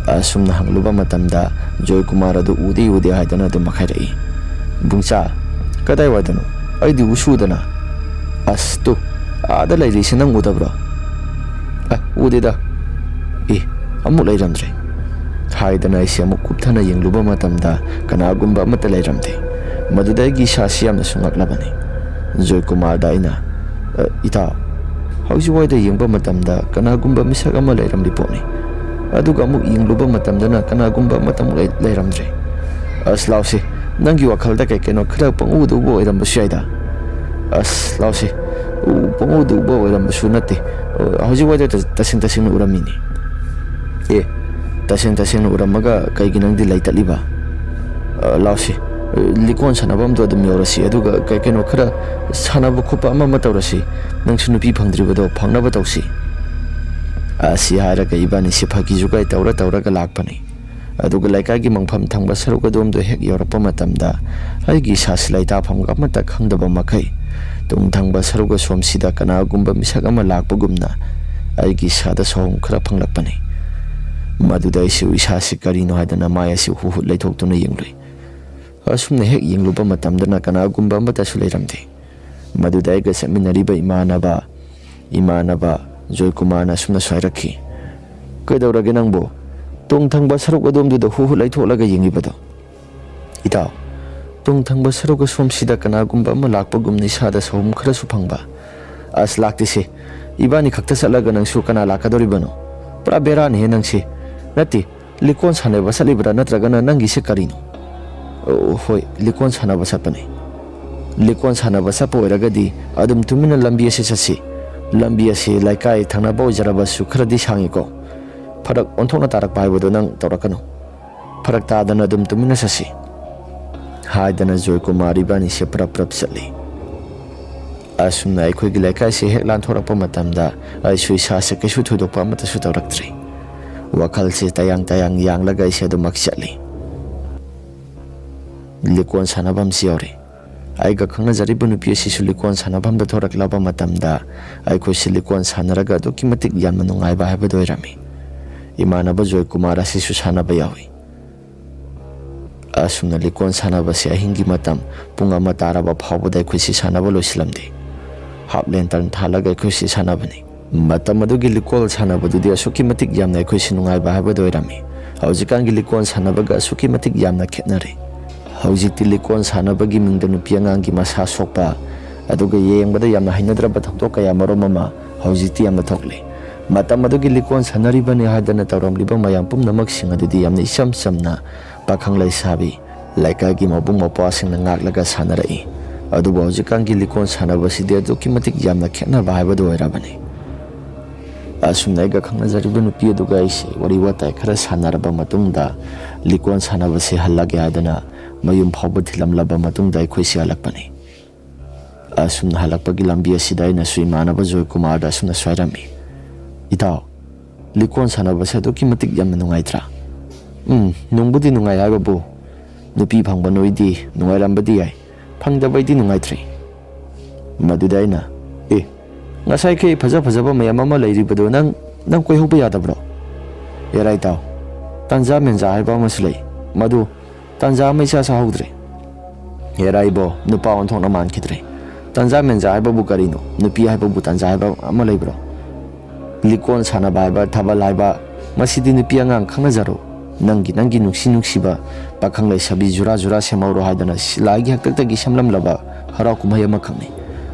ꯑꯁꯨꯝꯅ ꯍꯪꯂꯨꯕ ꯃꯇꯝꯗ ꯖꯣꯏꯀꯨꯃꯥꯔ ꯑꯗꯨ ꯎꯗꯦ ꯎꯗꯦ ꯍꯥꯏꯗꯅ ꯑꯗꯨꯝ ꯍꯥꯏꯔꯛꯏ꯫ "ꯕꯨꯡꯆꯥ, ꯀꯗꯥꯏꯋꯥꯏꯗꯅꯣ? ꯑꯩꯗꯤ ꯎꯁꯨ ꯎꯗꯅ꯫" "ꯑꯁ ꯇꯨ, ꯑꯥꯗ ꯂꯩꯔꯤꯁꯦ ꯅꯪ ꯎꯗꯕ꯭ꯔꯣ?" "ꯑ, ꯎꯗꯦꯗ꯫" "ꯑꯦ, ꯑꯃꯨꯛ ꯂꯩꯔꯝꯗ꯭ꯔꯦ꯫" ꯍꯥꯏꯗꯅ ꯑꯩꯁꯦ ꯑꯃꯨꯛ ꯀꯨꯞꯊꯅ ꯌꯦꯡꯂꯨꯕ ꯃꯇꯝꯗ ꯀꯅꯥꯒꯨꯝꯕ ꯑꯃꯠꯇ ꯂꯩꯔꯝꯗꯦ꯫ ꯃꯗꯨꯗ ꯑꯩꯒꯤ ꯏꯁꯥꯁꯤ ꯌꯥꯝꯅꯁꯨ ꯉꯛꯂꯕꯅꯤ꯫ ꯖꯣꯏꯀꯨꯃꯥꯔꯗ ꯑꯩꯅ, "ꯑ, ꯏꯇꯥꯎ, ꯍꯧꯖꯤꯛ ꯋꯥꯏꯗ ꯌꯦꯡꯕ ꯃꯇꯝꯗ ꯀꯅꯥꯒꯨꯝꯕ ꯃꯤꯁꯛ ꯑꯃ ꯂꯩꯔꯝꯂꯤ ꯄꯣꯠꯅꯤ꯫ ꯑꯗꯨꯒ ꯑꯃꯨꯛ ꯌꯦꯡꯂꯨꯕ ꯃꯇꯝꯗꯅ ꯀꯅꯥꯒꯨꯝꯕ ꯑꯃꯠꯇ ꯑꯃꯨꯛ ꯂꯩ-, ꯂꯩꯔꯝꯗ꯭ꯔꯦ꯫ ꯑꯁ, ꯂꯥꯎꯁꯤ, ꯅꯪꯒꯤ ꯋꯥꯈꯜꯗ ꯀꯩ ꯀꯩꯅꯣ ꯈꯔ ꯄꯪꯎꯗ ꯎꯕ ꯑꯣꯏꯔꯝꯕꯁꯨ ꯌꯥꯏꯗ꯫ ꯑꯁ, ꯂꯥꯎꯁꯤ, ꯎ-, ꯄꯪꯎꯗ ꯎꯕ ꯑꯣꯏꯔꯝꯕꯁꯨ ꯅꯠꯇꯦ꯫ ꯑ, ꯍꯧꯖꯤꯛ ꯋꯥꯏꯗ ꯇ-, ꯇꯁꯦꯡ ꯇꯁꯦꯡꯅ ꯎꯔꯝꯃꯤꯅꯤ"꯫ "ꯑꯦ, ꯇꯁꯦꯡ ꯇꯁꯦꯡꯅ ꯎꯔꯝꯃꯒ ꯀꯩꯒꯤ ꯅꯪꯗꯤ ꯂꯩꯇꯠꯂꯤꯕ? ꯑ, ꯂꯥꯎꯁꯤ, ꯂꯤꯀꯣꯟ ꯁꯥꯟꯅꯐꯝꯗꯣ ꯑꯗꯨꯝ ꯌꯧꯔꯁꯤ, ꯑꯗꯨꯒ ꯀꯩ ꯀꯩꯅꯣ ꯈꯔ ꯁꯥꯟꯅꯕ ꯈꯣꯠꯄ ꯑꯃ ꯑꯃ ꯇꯧꯔꯁꯤ, ꯅꯪꯁꯨ ꯅꯨꯄꯤ ꯐꯪꯗ꯭ꯔꯤꯕꯗꯣ ꯐꯪꯅꯕ ꯇꯧꯁꯤ"꯫ ꯑꯁꯤ ꯍꯥꯏꯔꯒ ꯏꯕꯥꯅꯤꯁꯤ ꯐꯥꯒꯤ ꯖꯨꯒꯥꯏ ꯇꯧꯔ ꯇꯧꯔꯒ ꯂꯥꯛꯄꯅꯤ꯫ ꯑꯗꯨꯒ ꯂꯩꯀꯥꯏꯒꯤ ꯃꯪꯐꯝ ꯊꯪꯕ ꯁꯔꯨꯛ ꯑꯗꯣꯝꯗ ꯍꯦꯛ ꯌꯧꯔꯛꯄ ꯃꯇꯝꯗ ꯑꯩꯒꯤ ꯏꯁꯥꯁꯤ ꯂꯩꯇꯥꯐꯝꯒ ꯑꯃꯠꯇ ꯈꯪꯗꯕ ꯃꯈꯩ ꯇꯨꯡ ꯊꯪꯕ ꯁꯔꯨꯛ ꯑꯁꯣꯝꯁꯤꯗ ꯀꯅꯥꯒꯨꯝꯕ ꯃꯤꯁꯛ ꯑꯃ ꯂꯥꯛꯄꯒꯨꯝꯅ ꯑꯩꯒꯤ ꯏꯁꯥꯗ ꯁꯥꯍꯨꯝ ꯈꯔ ꯐꯪꯂꯛꯄꯅꯤ꯫ ꯃꯗꯨꯗ ꯑꯩꯁꯨ ꯏꯁꯥꯁꯤ ꯀꯔꯤꯅꯣ ꯍꯥꯏꯗꯅ ꯃꯥꯏ ꯑꯁꯤ ꯍꯨ ꯍꯨꯠ ꯂꯩꯊꯣꯛꯇꯨꯅ ꯌꯦꯡꯂꯨꯏ꯫ ꯑꯁꯨꯝꯅ ꯍꯦꯛ ꯌꯦꯡꯂꯨꯕ ꯃꯇꯝꯗꯅ ꯀꯅꯥꯒꯨꯝꯕ ꯑꯃꯠꯇꯁꯨ ꯂꯩꯔꯝꯗꯦ꯫ ꯃꯗꯨꯗ ꯑꯩꯒ ꯆꯠꯃꯤꯟꯅꯔꯤꯕ ꯏꯃꯥꯟꯅꯕ, ꯏꯃꯥꯟꯅꯕ ꯖꯣꯏꯀꯨꯃꯥꯔꯅ ꯑꯁꯨꯝꯅꯁꯨ ꯍꯥꯏꯔꯛꯈꯤ, "ꯀꯩꯗꯧꯔꯒꯦ ꯅꯪꯕꯨ? ꯇꯨꯡ ꯊꯪꯕ ꯁꯔꯨꯛ ꯑꯗꯣꯝꯗꯨꯗ ꯍꯨ ꯍꯨ ꯂꯩꯊꯣꯛꯂꯒ ꯌꯦꯡꯉꯤꯕꯗꯣ?" "ꯏꯇꯥꯎ, ꯇꯨꯡ ꯊꯪꯕ ꯁꯔꯨꯛ ꯑꯁꯣꯝꯁꯤꯗ ꯀꯅꯥꯒꯨꯝꯕ ꯑꯃ ꯂꯥꯛꯄꯒꯨꯝꯅ ꯏꯁꯥꯗ ꯁꯥꯍꯨꯝ ꯈꯔꯁꯨ ꯐꯪꯕ꯫ ꯑꯁ, ꯂꯥꯛꯇꯦꯁꯦ꯫ ꯏꯕꯥꯅꯤ ꯈꯛꯇ ꯆꯠꯂꯒ ꯅꯪꯁꯨ ꯀꯅꯥ ꯂꯥꯛꯀꯗꯧꯔꯤꯕꯅꯣ? ꯄꯨꯔꯥ ꯕꯦꯔꯥꯅꯤꯍꯦ ꯅꯪꯁꯦ꯫ ꯅꯠꯇꯦ, ꯂꯤꯀꯣꯟ ꯁꯥꯟꯅꯕ ꯆꯠꯂꯤꯕ꯭ꯔꯥ ꯅꯠꯇ꯭ꯔꯒꯅ ꯅꯪꯒꯤꯁꯦ ꯀꯔꯤꯅꯣ?" "ꯑꯣ, ꯍꯣꯏ, ꯂꯤꯀꯣꯟ ꯁꯥꯟꯅꯕ ꯆꯠꯄꯅꯦ"꯫ "ꯂꯤꯀꯣꯟ ꯁꯥꯟꯅꯕ ꯆꯠꯄ ꯑꯣꯏꯔꯒꯗꯤ ꯑꯗꯨꯝ ꯇꯨꯃꯤꯟꯅ ꯂꯝꯕꯤ ꯑꯁꯤ ꯆꯠꯁꯤ꯫ ꯂꯝꯕꯤ ꯑꯁꯤ ꯂꯩꯀꯥꯏ ꯊꯪꯅꯕ ꯑꯣꯏꯖꯔꯕꯁꯨ ꯈꯔꯗꯤ ꯁꯥꯡꯉꯤꯀꯣ꯫ ꯐꯔꯛ ꯑꯣꯟꯊꯣꯛꯅ ꯇꯥꯔꯛꯄ ꯍꯥꯏꯕꯗꯣ ꯅꯪ ꯇꯧꯔꯛꯀꯅꯨ꯫ ꯐꯔꯛ ꯇꯥꯗꯅ ꯑꯗꯨꯝ ꯇꯨꯃꯤꯟꯅ ꯆꯠꯁꯤ"꯫ ꯍꯥꯏꯗꯅ ꯖꯣꯏꯀꯨꯃꯥꯔ ꯏꯕꯥꯅꯤꯁꯦ ꯄ꯭ꯔꯞ ꯄ꯭ꯔꯞ ꯆꯠꯂꯤ꯫ ꯑꯁꯨꯝꯅ ꯑꯩꯈꯣꯏꯒꯤ ꯂꯩꯀꯥꯏꯁꯦ ꯍꯦꯛ ꯂꯥꯟꯊꯣꯔꯛꯄ ꯃꯇꯝꯗ ꯑꯩꯁꯨ ꯏꯁꯥꯁꯦ ꯀꯩꯁꯨ ꯊꯣꯏꯗꯣꯛꯄ ꯑꯃꯠꯇꯁꯨ ꯇꯧꯔꯛꯇ꯭ꯔꯤ꯫ ꯋꯥꯈꯜꯁꯦ ꯇꯌꯥꯡ ꯇꯌꯥꯡ ꯌꯥꯡꯂꯒ ꯑꯩꯁꯦ ꯑꯗꯨꯃꯛ ꯆꯠꯂꯤ꯫ ꯂꯤꯀꯣꯟ ꯁꯥꯟꯅꯐꯝꯁꯤ ꯌꯧꯔꯦ꯫ ꯑꯩꯒ ꯈꯪꯅꯖꯔꯤꯕ ꯅꯨꯄꯤ ꯑꯁꯤꯁꯨ ꯂꯤꯀꯣꯟ ꯁꯥꯟꯅꯐꯝꯗ ꯊꯣꯔꯛꯂꯕ ꯃꯇꯝꯗ ꯑꯩꯈꯣꯏꯁꯤ ꯂꯤꯀꯣꯟ ꯁꯥꯟꯅꯔꯒ ꯑꯗꯨꯛꯀꯤ ꯃꯇꯤꯛ ꯌꯥꯝꯅ ꯅꯨꯡꯉꯥꯏꯕ ꯍꯥꯏꯕꯗꯨ ꯑꯣꯏꯔꯝꯃꯤ꯫ ꯏꯃꯥꯟꯅꯕ ꯖꯣꯏꯀꯨꯃꯥꯔ ꯑꯁꯤꯁꯨ ꯁꯥꯟꯅꯕ ꯌꯥꯎꯏ꯫ ꯑꯁꯨꯝꯅ ꯂꯤꯀꯣꯟ ꯁꯥꯟꯅꯕꯁꯤ ꯑꯍꯤꯡꯒꯤ ꯃꯇꯝ ꯄꯨꯡ ꯑꯃ ꯇꯥꯔꯕ ꯐꯥꯎꯕꯗ ꯑꯩꯈꯣꯏꯁꯤ ꯁꯥꯟꯅꯕ ꯂꯣꯏꯁꯤꯜꯂꯝꯗꯦ꯫ ꯍꯥꯞ ꯂꯦꯟꯇꯔꯟ ꯊꯥꯜꯂꯒ ꯑꯩꯈꯣꯏꯁꯤ ꯁꯥꯟꯅꯕꯅꯤ꯫ ꯃꯇꯝ ꯑꯗꯨꯒꯤ ꯂꯤꯀꯣꯟ ꯁꯥꯟꯅꯕꯗꯨꯗꯤ ꯑꯁꯨꯛꯀꯤ ꯃꯇꯤꯛ ꯌꯥꯝꯅ ꯑꯩꯈꯣꯏꯁꯤ ꯅꯨꯡꯉꯥꯏꯕ ꯍꯥꯏꯕꯗꯨ ꯑꯣꯏꯔꯝꯃꯤ꯫ ꯍꯧꯖꯤꯛꯀꯥꯟꯒꯤ ꯂꯤꯀꯣꯟ ꯁꯥꯟꯅꯕꯒ ꯑꯁꯨꯛꯀꯤ ꯃꯇꯤꯛ ꯌꯥꯝꯅ ꯈꯦꯠꯅꯔꯦ꯫ ꯍꯧꯖꯤꯛꯇꯤ ꯂꯤꯀꯣꯟ ꯁꯥꯟꯅꯕꯒꯤ ꯃꯤꯡꯗ ꯅꯨꯄꯤ ꯑꯉꯥꯡꯒꯤ ꯃꯁꯥ ꯁꯣꯛꯄ, ꯑꯗꯨꯒ ꯌꯦꯡꯕꯗ ꯌꯥꯝꯅ ꯍꯩꯅꯗ꯭ꯔꯕ ꯊꯧꯗꯣꯛ ꯀꯌꯥ ꯃꯔꯨꯝ ꯑꯃ ꯍꯧꯖꯤꯛꯇꯤ ꯌꯥꯝꯅ ꯊꯣꯛꯂꯦ꯫ ꯃꯇꯝ ꯑꯗꯨꯒꯤ ꯂꯤꯀꯣꯟ ꯁꯥꯟꯅꯔꯤꯕꯅꯤ ꯍꯥꯏꯗꯅ ꯇꯧꯔꯝꯂꯤꯕ ꯃꯌꯥꯝ ꯄꯨꯝꯅꯃꯛꯁꯤꯡ ꯑꯗꯨꯗꯤ ꯌꯥꯝꯅ ꯏꯆꯝ ꯆꯝꯅ ꯄꯥꯈꯪ ꯂꯩꯁꯥꯕꯤ, ꯂꯩꯀꯥꯏꯒꯤ ꯃꯕꯨꯡ ꯃꯧꯄ꯭ꯋꯥꯁꯤꯡꯅ ꯉꯥꯛꯂꯒ ꯁꯥꯟꯅꯔꯛꯏ꯫ ꯑꯗꯨꯕꯨ ꯍꯧꯖꯤꯛꯀꯥꯟꯒꯤ ꯂꯤꯀꯣꯟ ꯁꯥꯟꯅꯕꯁꯤꯗꯤ ꯑꯗꯨꯛꯀꯤ ꯃꯇꯤꯛ ꯌꯥꯝꯅ ꯈꯦꯠꯅꯕ ꯍꯥꯏꯕꯗꯨ ꯑꯣꯏꯔꯕꯅꯤ꯫ ꯑꯁꯨꯝꯅ ꯑꯩꯒ ꯈꯪꯅꯖꯔꯤꯕ ꯅꯨꯄꯤ ꯑꯗꯨꯒ ꯑꯩꯁꯦ ꯋꯥꯔꯤ ꯋꯥꯇꯥꯏ ꯈꯔ ꯁꯥꯟꯅꯔꯕ ꯃꯇꯨꯡꯗ, ꯂꯤꯀꯣꯟ ꯁꯥꯟꯅꯕꯁꯦ ꯍꯜꯂꯒꯦ ꯍꯥꯏꯗꯅ ꯃꯌꯨꯝ ꯐꯥꯎꯕ ꯊꯤꯜꯂꯝꯂꯕ ꯃꯇꯨꯡꯗ ꯑꯩꯈꯣꯏꯁꯦ ꯍꯜꯂꯛꯄꯅꯤ꯫ ꯑꯁꯨꯝꯅ ꯍꯜꯂꯛꯄꯒꯤ ꯂꯝꯕꯤ ꯑꯁꯤꯗ ꯑꯩꯅꯁꯨ ꯏꯃꯥꯟꯅꯕ ꯖꯣꯏꯀꯨꯃꯥꯔꯗ ꯑꯁꯨꯝꯅꯁꯨ ꯍꯥꯏꯔꯝꯃꯤ, "ꯏꯇꯥꯎ, ꯂꯤꯀꯣꯟ ꯁꯥꯟꯅꯕꯁꯦ ꯑꯗꯨꯛꯀꯤ ꯃꯇꯤꯛ ꯌꯥꯝꯅ ꯅꯨꯡꯉꯥꯏꯇ꯭ꯔꯥ?" "ꯎꯝ, ꯅꯨꯡꯕꯨꯗꯤ ꯅꯨꯡꯉꯥꯏ ꯍꯥꯏꯕꯕꯨ, ꯅꯨꯄꯤ ꯐꯪꯕ ꯅꯣꯏꯗꯤ ꯅꯨꯡꯉꯥꯏꯔꯝꯕꯗꯤ ꯌꯥꯏ, ꯐꯪꯗꯕꯩꯗꯤ ꯅꯨꯡꯉꯥꯏꯇ꯭ꯔꯦ꯫" ꯃꯗꯨꯗ ꯑꯩꯅ, "ꯑꯦ, ꯉꯁꯥꯏꯈꯩ ꯐꯖ ꯐꯖꯕ ꯃꯌꯥꯝ ꯑꯃ ꯂꯩꯔꯤꯕꯗꯣ ꯅꯪ, ꯅꯪ ꯀꯣꯏꯍꯧꯕ ꯌꯥꯗꯕ꯭ꯔꯣ?" "ꯍꯦꯔꯥ ꯏꯇꯥꯎ, ꯇꯟꯖꯥ ꯃꯦꯟꯖꯥ ꯍꯥꯏꯕ ꯑꯃꯁꯨ ꯂꯩ, ꯃꯗꯨ ꯇꯟꯖꯥ ꯑꯃ ꯏꯆꯥ ꯆꯥꯍꯧꯗ꯭ꯔꯦ꯫" "ꯍꯦꯔꯥ ꯏꯕꯣ, ꯅꯨꯄꯥ ꯑꯣꯟꯊꯣꯛꯅ ꯃꯥꯟꯈꯤꯗ꯭ꯔꯦ꯫ ꯇꯟꯖꯥ ꯃꯦꯟꯖꯥ ꯍꯥꯏꯕꯕꯨ ꯀꯔꯤꯅꯣ? ꯅꯨꯄꯤ ꯍꯥꯏꯕꯕꯨ ꯇꯟꯖꯥ ꯍꯥꯏꯕ ꯑꯃ ꯂꯩꯕ꯭ꯔꯣ? ꯂꯤꯀꯣꯟ ꯁꯥꯟꯅꯕ ꯍꯥꯏꯕ, ꯊꯥꯕꯜ ꯍꯥꯏꯕ, ꯃꯁꯤꯗꯤ ꯅꯨꯄꯤ ꯑꯉꯥꯡ ꯈꯪꯅꯖꯔꯣ꯫ ꯅꯪꯒꯤ, ꯅꯪꯒꯤ ꯅꯨꯡꯁꯤ ꯅꯨꯡꯁꯤꯕ ꯄꯥꯈꯪ ꯂꯩꯁꯥꯕꯤ ꯖꯨꯔꯥ ꯖꯨꯔꯥ ꯁꯦꯝꯍꯧꯔꯣ ꯍꯥꯏꯗꯅ ꯂꯥꯏꯒꯤ ꯍꯥꯛꯇꯛꯇꯒꯤ ꯁꯦꯝꯂꯝꯂꯕ ꯍꯔꯥꯎ ꯀꯨꯝꯍꯩ ꯑꯃꯈꯛꯅꯤ꯫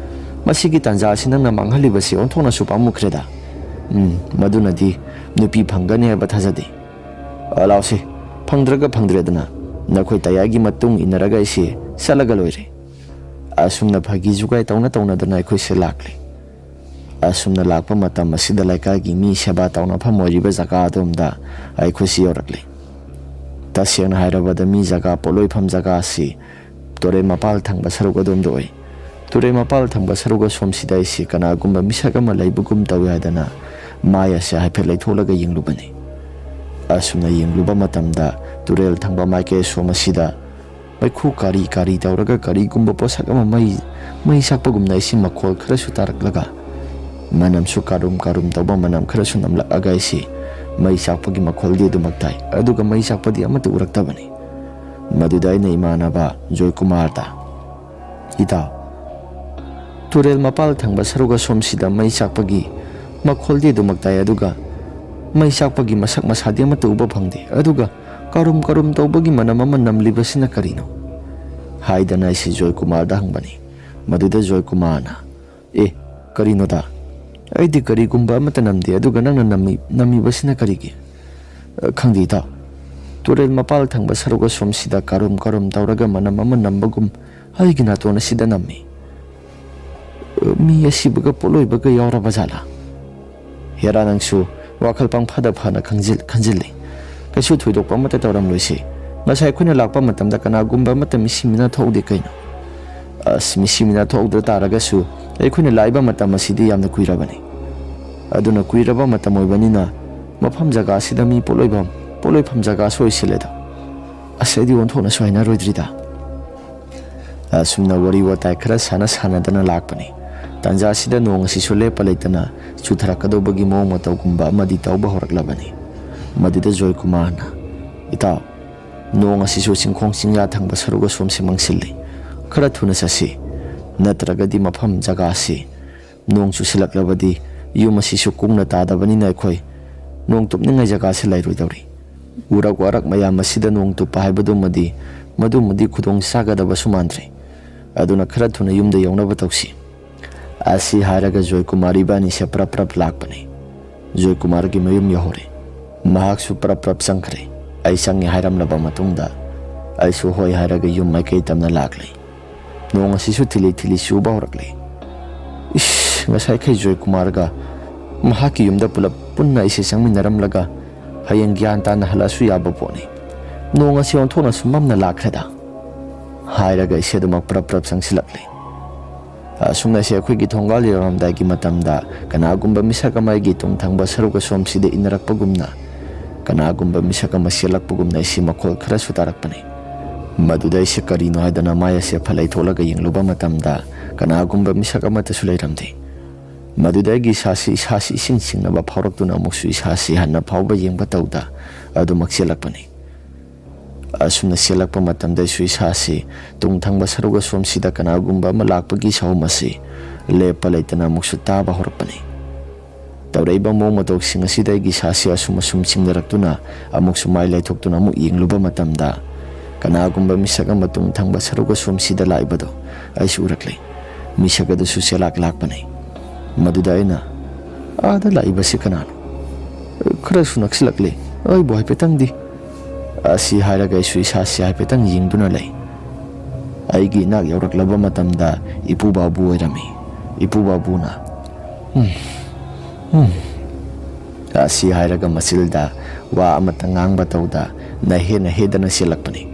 ꯃꯁꯤꯒꯤ ꯇꯟꯖꯥ ꯑꯁꯤ ꯅꯪꯅ ꯃꯥꯡꯍꯜꯂꯤꯕꯁꯤ ꯑꯣꯟꯊꯣꯛꯅꯁꯨ ꯄꯥꯝꯃꯨꯈ꯭ꯔꯦꯗ꯫ ꯎꯝ, ꯃꯗꯨꯅꯗꯤ ꯅꯨꯄꯤ ꯐꯪꯒꯅꯤ ꯍꯥꯏꯕ ꯊꯥꯖꯗꯦ꯫ ꯑ, ꯂꯥꯎꯁꯦ, ꯐꯪꯗ꯭ꯔꯒ ꯐꯪꯗ꯭ꯔꯦꯗꯅ, ꯅꯈꯣꯏ ꯇꯌꯥꯏꯒꯤ ꯃꯇꯨꯡ ꯏꯟꯅꯔꯒ ꯑꯩꯁꯦ ꯆꯠꯂꯒ ꯂꯣꯏꯔꯦ꯫" ꯑꯁꯨꯝꯅ ꯐꯥꯒꯤ ꯖꯨꯒꯥꯏ ꯇꯧꯅ ꯇꯧꯅꯗꯅ ꯑꯩꯈꯣꯏꯁꯦ ꯂꯥꯛꯂꯦ꯫ ꯑꯁꯨꯝꯅ ꯂꯥꯛꯄ ꯃꯇꯝ ꯑꯁꯤꯗ ꯂꯩꯀꯥꯏꯒꯤ ꯃꯤ ꯁꯦꯕꯥ ꯇꯧꯅꯐꯝ ꯑꯣꯏꯔꯤꯕ ꯖꯒꯥ ꯑꯗꯣꯝꯗ ꯑꯩꯈꯣꯏꯁꯤ ꯌꯧꯔꯛꯂꯦ꯫ ꯇꯁꯦꯡꯅ ꯍꯥꯏꯔꯕꯗ ꯃꯤ ꯖꯒꯥ ꯄꯣꯠꯂꯣꯏꯐꯝ ꯖꯒꯥ ꯑꯁꯤ ꯇꯨꯔꯦꯜ ꯃꯄꯥꯜ ꯊꯪꯕ ꯁꯔꯨꯛ ꯑꯗꯣꯝꯗ ꯑꯣꯏ꯫ ꯇꯨꯔꯦꯜ ꯃꯄꯥꯜ ꯊꯪꯕ ꯁꯔꯨꯛ ꯑꯁꯣꯝꯁꯤꯗ ꯑꯩꯁꯤ ꯀꯅꯥꯒꯨꯝꯕ ꯃꯤꯁꯛ ꯑꯃ ꯂꯩꯕꯒꯨꯝ ꯇꯧꯏ ꯍꯥꯏꯗꯅ ꯃꯥꯏ ꯑꯁꯦ ꯍꯥꯏꯐꯦꯠ ꯂꯩꯊꯣꯛꯂꯒ ꯌꯦꯡꯂꯨꯕꯅꯤ꯫ ꯑꯁꯨꯝꯅ ꯌꯦꯡꯂꯨꯕ ꯃꯇꯝꯗ ꯇꯨꯔꯦꯜ ꯊꯪꯕ ꯃꯥꯏꯀꯩ ꯑꯁꯣꯝ ꯑꯁꯤꯗ ꯃꯩꯈꯨ ꯀꯥꯔꯤ ꯀꯥꯔꯤ ꯇꯧꯔꯒ ꯀꯔꯤꯒꯨꯝꯕ ꯄꯣꯠꯁꯛ ꯑꯃ ꯃꯩ, ꯃꯩ ꯆꯥꯛꯄꯒꯨꯝꯅ ꯑꯩꯁꯤ ꯃꯈꯣꯜ ꯈꯔꯁꯨ ꯇꯥꯔꯛꯂꯒ ꯃꯅꯝꯁꯨ ꯀꯥꯔꯨꯝ ꯀꯥꯔꯨꯝ ꯇꯧꯕ ꯃꯅꯝ ꯈꯔꯁꯨ ꯅꯝꯂꯛꯑꯒ ꯑꯩꯁꯤ ꯃꯩ ꯆꯥꯛꯄꯒꯤ ꯃꯈꯣꯜꯗꯤ ꯑꯗꯨꯃꯛ ꯇꯥꯏ, ꯑꯗꯨꯒ ꯃꯩ ꯆꯥꯛꯄꯗꯤ ꯑꯃꯠꯇ ꯎꯔꯛꯇꯕꯅꯤ꯫ ꯃꯗꯨꯗ ꯑꯩꯅ ꯏꯃꯥꯟꯅꯕ ꯖꯣꯏꯀꯨꯃꯥꯔꯗ, "ꯏꯇꯥꯎ, ꯇꯨꯔꯦꯜ ꯃꯄꯥꯜ ꯊꯪꯕ ꯁꯔꯨꯛ ꯑꯁꯣꯝꯁꯤꯗ ꯃꯩ ꯆꯥꯛꯄꯒꯤ ꯃꯈꯣꯜꯗꯤ ꯑꯗꯨꯃꯛ ꯇꯥꯏ, ꯑꯗꯨꯒ ꯃꯩ ꯆꯥꯛꯄꯒꯤ ꯃꯁꯛ ꯃꯁꯥꯗꯤ ꯑꯃꯠꯇ ꯎꯕ ꯐꯪꯗꯦ, ꯑꯗꯨꯒ ꯀꯔꯨꯝ ꯀꯔꯨꯝ ꯇꯧꯕꯒꯤ ꯃꯅꯝ ꯑꯃ ꯅꯝꯂꯤꯕꯁꯤꯅ ꯀꯔꯤꯅꯣ?" ꯍꯥꯏꯗꯅ ꯑꯩꯁꯦ ꯖꯣꯏꯀꯨꯃꯥꯔꯗ ꯍꯪꯕꯅꯤ꯫ ꯃꯗꯨꯗ ꯖꯣꯏꯀꯨꯃꯥꯔꯅ, "ꯑꯦ, ꯀꯔꯤꯅꯣꯗ? ꯑꯩꯗꯤ ꯀꯔꯤꯒꯨꯝꯕ ꯑꯃꯠꯇ ꯅꯝꯗꯦ, ꯑꯗꯨꯒ ꯅꯪꯅ ꯅꯝꯃꯤ-, ꯅꯝꯃꯤꯕꯁꯤꯅ ꯀꯔꯤꯒꯤ?" "ꯑ, ꯈꯪꯗꯦ ꯏꯇꯥꯎ, ꯇꯨꯔꯦꯜ ꯃꯄꯥꯜ ꯊꯪꯕ ꯁꯔꯨꯛ ꯑꯁꯣꯝꯁꯤꯗ ꯀꯔꯨꯝ ꯀꯔꯨꯝ ꯇꯧꯔꯒ ꯃꯅꯝ ꯑꯃ ꯅꯝꯕꯒꯨꯝ ꯑꯩꯒꯤ ꯅꯥꯇꯣꯟ ꯑꯁꯤꯗ ꯅꯝꯃꯤ꯫ ꯑ, ꯃꯤ ꯑꯁꯤꯕꯒ ꯄꯣꯠꯂꯣꯏꯕꯒ ꯌꯥꯎꯔꯕ ꯖꯥꯠꯂꯥ?" "ꯍꯦꯔꯥ, ꯅꯪꯁꯨ ꯋꯥꯈꯜ ꯄꯪꯐꯗ ꯐꯅ ꯈꯪꯖꯤꯜ-, ꯈꯟꯖꯤꯜꯂꯤ꯫ ꯀꯩꯁꯨ ꯊꯣꯏꯗꯣꯛꯄ ꯑꯃꯠꯇ ꯇꯧꯔꯝꯂꯣꯏꯁꯦ꯫ ꯉꯁꯥꯏ ꯑꯩꯈꯣꯏꯅ ꯂꯥꯛꯄ ꯃꯇꯝꯗ ꯀꯅꯥꯒꯨꯝꯕ ꯑꯃꯠꯇ ꯃꯤꯁꯤ ꯃꯤꯅꯥ ꯊꯣꯛꯍꯧꯗꯦ ꯀꯩꯅꯣ?" "ꯑꯁ, ꯃꯤꯁꯤ ꯃꯤꯅꯥ ꯊꯣꯛꯍꯧꯗ ꯇꯥꯔꯒꯁꯨ ꯑꯩꯈꯣꯏꯅ ꯂꯥꯛꯏꯕ ꯃꯇꯝ ꯑꯁꯤꯗꯤ ꯌꯥꯝꯅ ꯀꯨꯏꯔꯕꯅꯤ꯫ ꯑꯗꯨꯅ ꯀꯨꯏꯔꯕ ꯃꯇꯝ ꯑꯣꯏꯕꯅꯤꯅ ꯃꯐꯝ ꯖꯒꯥ ꯑꯁꯤꯗ ꯃꯤ ꯄꯣꯠꯂꯣꯏꯐꯝ, ꯄꯣꯠꯂꯣꯏꯐꯝ ꯖꯒꯥꯁꯨ ꯑꯣꯏꯁꯤꯜꯂꯦꯗ꯫ ꯑꯁ, ꯑꯩꯗꯤ ꯑꯣꯟꯊꯣꯛꯅꯁꯨ ꯍꯩꯅꯔꯣꯏꯗ꯭ꯔꯤꯗ꯫" ꯑꯁꯨꯝꯅ ꯋꯥꯔꯤ ꯋꯥꯇꯥꯏ ꯈꯔ ꯁꯥꯟꯅ ꯁꯥꯟꯅꯗꯅ ꯂꯥꯛꯄꯅꯤ꯫ ꯇꯥꯟꯖꯥ ꯑꯁꯤꯗ ꯅꯣꯡ ꯑꯁꯤꯁꯨ ꯂꯦꯞꯄ ꯂꯩꯇꯅ ꯆꯨꯊꯔꯛꯀꯗꯧꯕꯒꯤ ꯃꯑꯣꯡ ꯃꯇꯧꯒꯨꯝꯕ ꯑꯃꯗꯤ ꯇꯧꯕ ꯍꯧꯔꯛꯂꯕꯅꯤ꯫ ꯃꯗꯨꯗ ꯖꯣꯏꯀꯨꯃꯥꯔꯅ, "ꯏꯇꯥꯎ, ꯅꯣꯡ ꯑꯁꯤꯁꯨ ꯆꯤꯡꯈꯣꯡ ꯆꯤꯡꯌꯥ ꯊꯪꯕ ꯁꯔꯨꯛ ꯑꯁꯣꯝꯁꯤ ꯃꯪꯁꯤꯜꯂꯤ꯫ ꯈꯔ ꯊꯨꯅ ꯆꯠꯁꯤ, ꯅꯠꯇ꯭ꯔꯒꯗꯤ ꯃꯐꯝ ꯖꯒꯥ ꯑꯁꯤ ꯅꯣꯡ ꯆꯨꯁꯤꯜꯂꯛꯂꯕꯗꯤ ꯌꯨꯝ ꯑꯁꯤꯁꯨ ꯀꯨꯡꯅ ꯇꯥꯗꯕꯅꯤꯅ ꯑꯩꯈꯣꯏ ꯅꯣꯡ ꯇꯨꯞꯅꯤꯡꯉꯥꯏ ꯖꯒꯥꯁꯤ ꯂꯩꯔꯣꯏꯗꯧꯔꯤ꯫ ꯎꯔꯛ ꯋꯥꯔꯛ ꯃꯌꯥꯝ ꯑꯁꯤꯗ ꯅꯣꯡ ꯇꯨꯞꯄ ꯍꯥꯏꯕꯗꯨꯃꯗꯤ ꯃꯗꯨꯃꯗꯤ ꯈꯨꯗꯣꯡ ꯆꯥꯒꯗꯕꯁꯨ ꯃꯥꯟꯗ꯭ꯔꯦ꯫ ꯑꯗꯨꯅ ꯈꯔ ꯊꯨꯅ ꯌꯨꯝꯗ ꯌꯧꯅꯕ ꯇꯧꯁꯤ꯫" ꯑꯁꯤ ꯍꯥꯏꯔꯒ ꯖꯣꯏꯀꯨꯃꯥꯔ ꯏꯕꯥꯅꯤꯁꯦ ꯄ꯭ꯔꯞ ꯄ꯭ꯔꯞ ꯂꯥꯛꯄꯅꯤ꯫ ꯖꯣꯏꯀꯨꯃꯥꯔꯒꯤ ꯃꯌꯨꯝ ꯌꯧꯍꯧꯔꯦ꯫ ꯃꯍꯥꯛꯁꯨ ꯄ꯭ꯔꯞ ꯄ꯭ꯔꯞ ꯆꯪꯈ꯭ꯔꯦ꯫ ꯑꯩ ꯆꯪꯉꯦ ꯍꯥꯏꯔꯝꯂꯕ ꯃꯇꯨꯡꯗ ꯑꯩꯁꯨ ꯍꯣꯏ ꯍꯥꯏꯔꯒ ꯌꯨꯝ ꯃꯥꯏꯀꯩ ꯇꯝꯅ ꯂꯥꯛꯂꯦ꯫ ꯅꯣꯡ ꯑꯁꯤꯁꯨ ꯊꯤꯂꯤ ꯊꯤꯂꯤ ꯆꯨꯕ ꯍꯧꯔꯛꯂꯦ꯫ "ꯏꯁ, ꯉꯁꯥꯏꯈꯩ ꯖꯣꯏꯀꯨꯃꯥꯔꯒ ꯃꯍꯥꯛꯀꯤ ꯌꯨꯝꯗ ꯄꯨꯂꯞ ꯄꯨꯟꯅ ꯑꯩꯁꯦ ꯆꯪꯃꯤꯟꯅꯔꯝꯂꯒ ꯍꯌꯦꯡ ꯒ꯭ꯌꯥꯟ ꯇꯥꯅ ꯍꯜꯂꯛꯑꯁꯨ ꯌꯥꯕ ꯄꯣꯠꯅꯤ꯫ ꯅꯣꯡ ꯑꯁꯤ ꯑꯣꯟꯊꯣꯛꯅꯁꯨ ꯃꯝꯅ ꯂꯥꯛꯈ꯭ꯔꯦꯗ꯫" ꯍꯥꯏꯔꯒ ꯑꯩꯁꯦ ꯑꯗꯨꯃꯛ ꯄ꯭ꯔꯞ ꯄ꯭ꯔꯞ ꯆꯪꯁꯤꯜꯂꯛꯂꯦ꯫ ꯑꯁꯨꯝꯅ ꯑꯩꯁꯦ ꯑꯩꯈꯣꯏꯒꯤ ꯊꯣꯡꯒꯥꯜ ꯌꯧꯔꯝꯗꯥꯏꯒꯤ ꯃꯇꯝꯗ ꯀꯅꯥꯒꯨꯝꯕ ꯃꯤꯁꯛ ꯑꯃ ꯑꯩꯒꯤ ꯇꯨꯡ ꯊꯪꯕ ꯁꯔꯨꯛ ꯑꯁꯣꯝꯁꯤꯗ ꯏꯟꯅꯔꯛꯄꯒꯨꯝꯅ, ꯀꯅꯥꯒꯨꯝꯕ ꯃꯤꯁꯛ ꯑꯃ ꯆꯦꯜꯂꯛꯄꯒꯨꯝꯅ ꯑꯩꯁꯦ ꯃꯈꯣꯜ ꯈꯔꯁꯨ ꯇꯥꯔꯛꯄꯅꯤ꯫ ꯃꯗꯨꯗ ꯑꯩꯁꯦ ꯀꯔꯤꯅꯣ ꯍꯥꯏꯗꯅ ꯃꯥꯏ ꯑꯁꯦ ꯐꯠꯂꯩ ꯊꯣꯛꯂꯒ ꯌꯦꯡꯂꯨꯕ ꯃꯇꯝꯗ ꯀꯅꯥꯒꯨꯝꯕ ꯃꯤꯁꯛ ꯑꯃꯠꯇꯁꯨ ꯂꯩꯔꯝꯗꯦ꯫ ꯃꯗꯨꯗ ꯑꯩꯒꯤ ꯏꯁꯥꯁꯤ, ꯏꯁꯥꯁꯤ ꯏꯁꯤꯡ ꯁꯤꯡꯅꯕ ꯐꯥꯎꯔꯛꯇꯨꯅ ꯑꯃꯨꯛꯁꯨ ꯏꯁꯥꯁꯤ ꯍꯟꯅ ꯐꯥꯎꯕ ꯌꯦꯡꯕ ꯇꯧꯗ ꯑꯗꯨꯃꯛ ꯆꯦꯜꯂꯛꯄꯅꯤ꯫ ꯑꯁꯨꯝꯅ ꯆꯦꯜꯂꯛꯄ ꯃꯇꯝꯗꯁꯨ ꯏꯁꯥꯁꯤ ꯇꯨꯡ ꯊꯪꯕ ꯁꯔꯨꯛ ꯑꯁꯣꯝꯁꯤꯗ ꯀꯅꯥꯒꯨꯝꯕ ꯑꯃ ꯂꯥꯛꯄꯒꯤ ꯁꯥꯎꯝ ꯑꯁꯤ ꯂꯦꯞꯄ ꯂꯩꯇꯅ ꯑꯃꯨꯛꯁꯨ ꯇꯥꯕ ꯍꯧꯔꯛꯄꯅꯤ꯫ ꯇꯧꯔꯛꯏꯕ ꯃꯑꯣꯡ ꯃꯇꯧꯁꯤꯡ ꯑꯁꯤꯗ ꯑꯩꯒꯤ ꯏꯁꯥꯁꯤ ꯑꯁꯨꯝ ꯑꯁꯨꯝ ꯆꯤꯡꯅꯔꯛꯇꯨꯅ, ꯑꯃꯨꯛꯁꯨ ꯃꯥꯏ ꯂꯩꯊꯣꯛꯇꯨꯅ ꯑꯃꯨꯛ ꯌꯦꯡꯂꯨꯕ ꯃꯇꯝꯗ, ꯀꯅꯥꯒꯨꯝꯕ ꯃꯤꯁꯛ ꯑꯃ ꯇꯨꯡ ꯊꯪꯕ ꯁꯔꯨꯛ ꯑꯁꯣꯝꯁꯤꯗ ꯂꯥꯛꯏꯕꯗꯣ ꯑꯩꯁꯨ ꯎꯔꯛꯂꯦ꯫ ꯃꯤꯁꯛ ꯑꯗꯨꯁꯨ ꯆꯦꯜꯂꯥꯛ ꯂꯥꯛꯄꯅꯤ꯫ ꯃꯗꯨꯗ ꯑꯩꯅ, "ꯑꯥꯗ ꯂꯥꯛꯏꯕꯁꯤ ꯀꯅꯥꯅꯣ? ꯈꯔꯁꯨ ꯅꯛꯁꯤꯜꯂꯛꯂꯦ, ꯑꯩꯕꯨ ꯍꯥꯏꯐꯦꯠꯇꯪꯗꯤ"꯫ ꯑꯁꯤ ꯍꯥꯏꯔꯒ ꯑꯩꯁꯨ ꯏꯁꯥꯁꯤ ꯍꯥꯏꯐꯦꯠꯇꯪ ꯌꯦꯡꯗꯨꯅ ꯂꯩ꯫ ꯑꯩꯒꯤ ꯏꯅꯥꯛ ꯌꯧꯔꯛꯂꯕ ꯃꯇꯝꯗ ꯏꯄꯨ ꯕꯥꯕꯨ ꯑꯣꯏꯔꯝꯃꯤ꯫ ꯏꯄꯨ ꯕꯥꯕꯨꯅ, "ꯎꯝ, ꯎꯝ," ꯑꯁꯤ ꯍꯥꯏꯔꯒ ꯃꯆꯤꯜꯗ ꯋꯥ ꯑꯃꯠꯇ ꯉꯥꯡꯕ ꯇꯧꯗꯅ ꯍꯦꯟꯅ ꯍꯦꯗꯅ ꯆꯦꯜꯂꯛꯄꯅꯤ꯫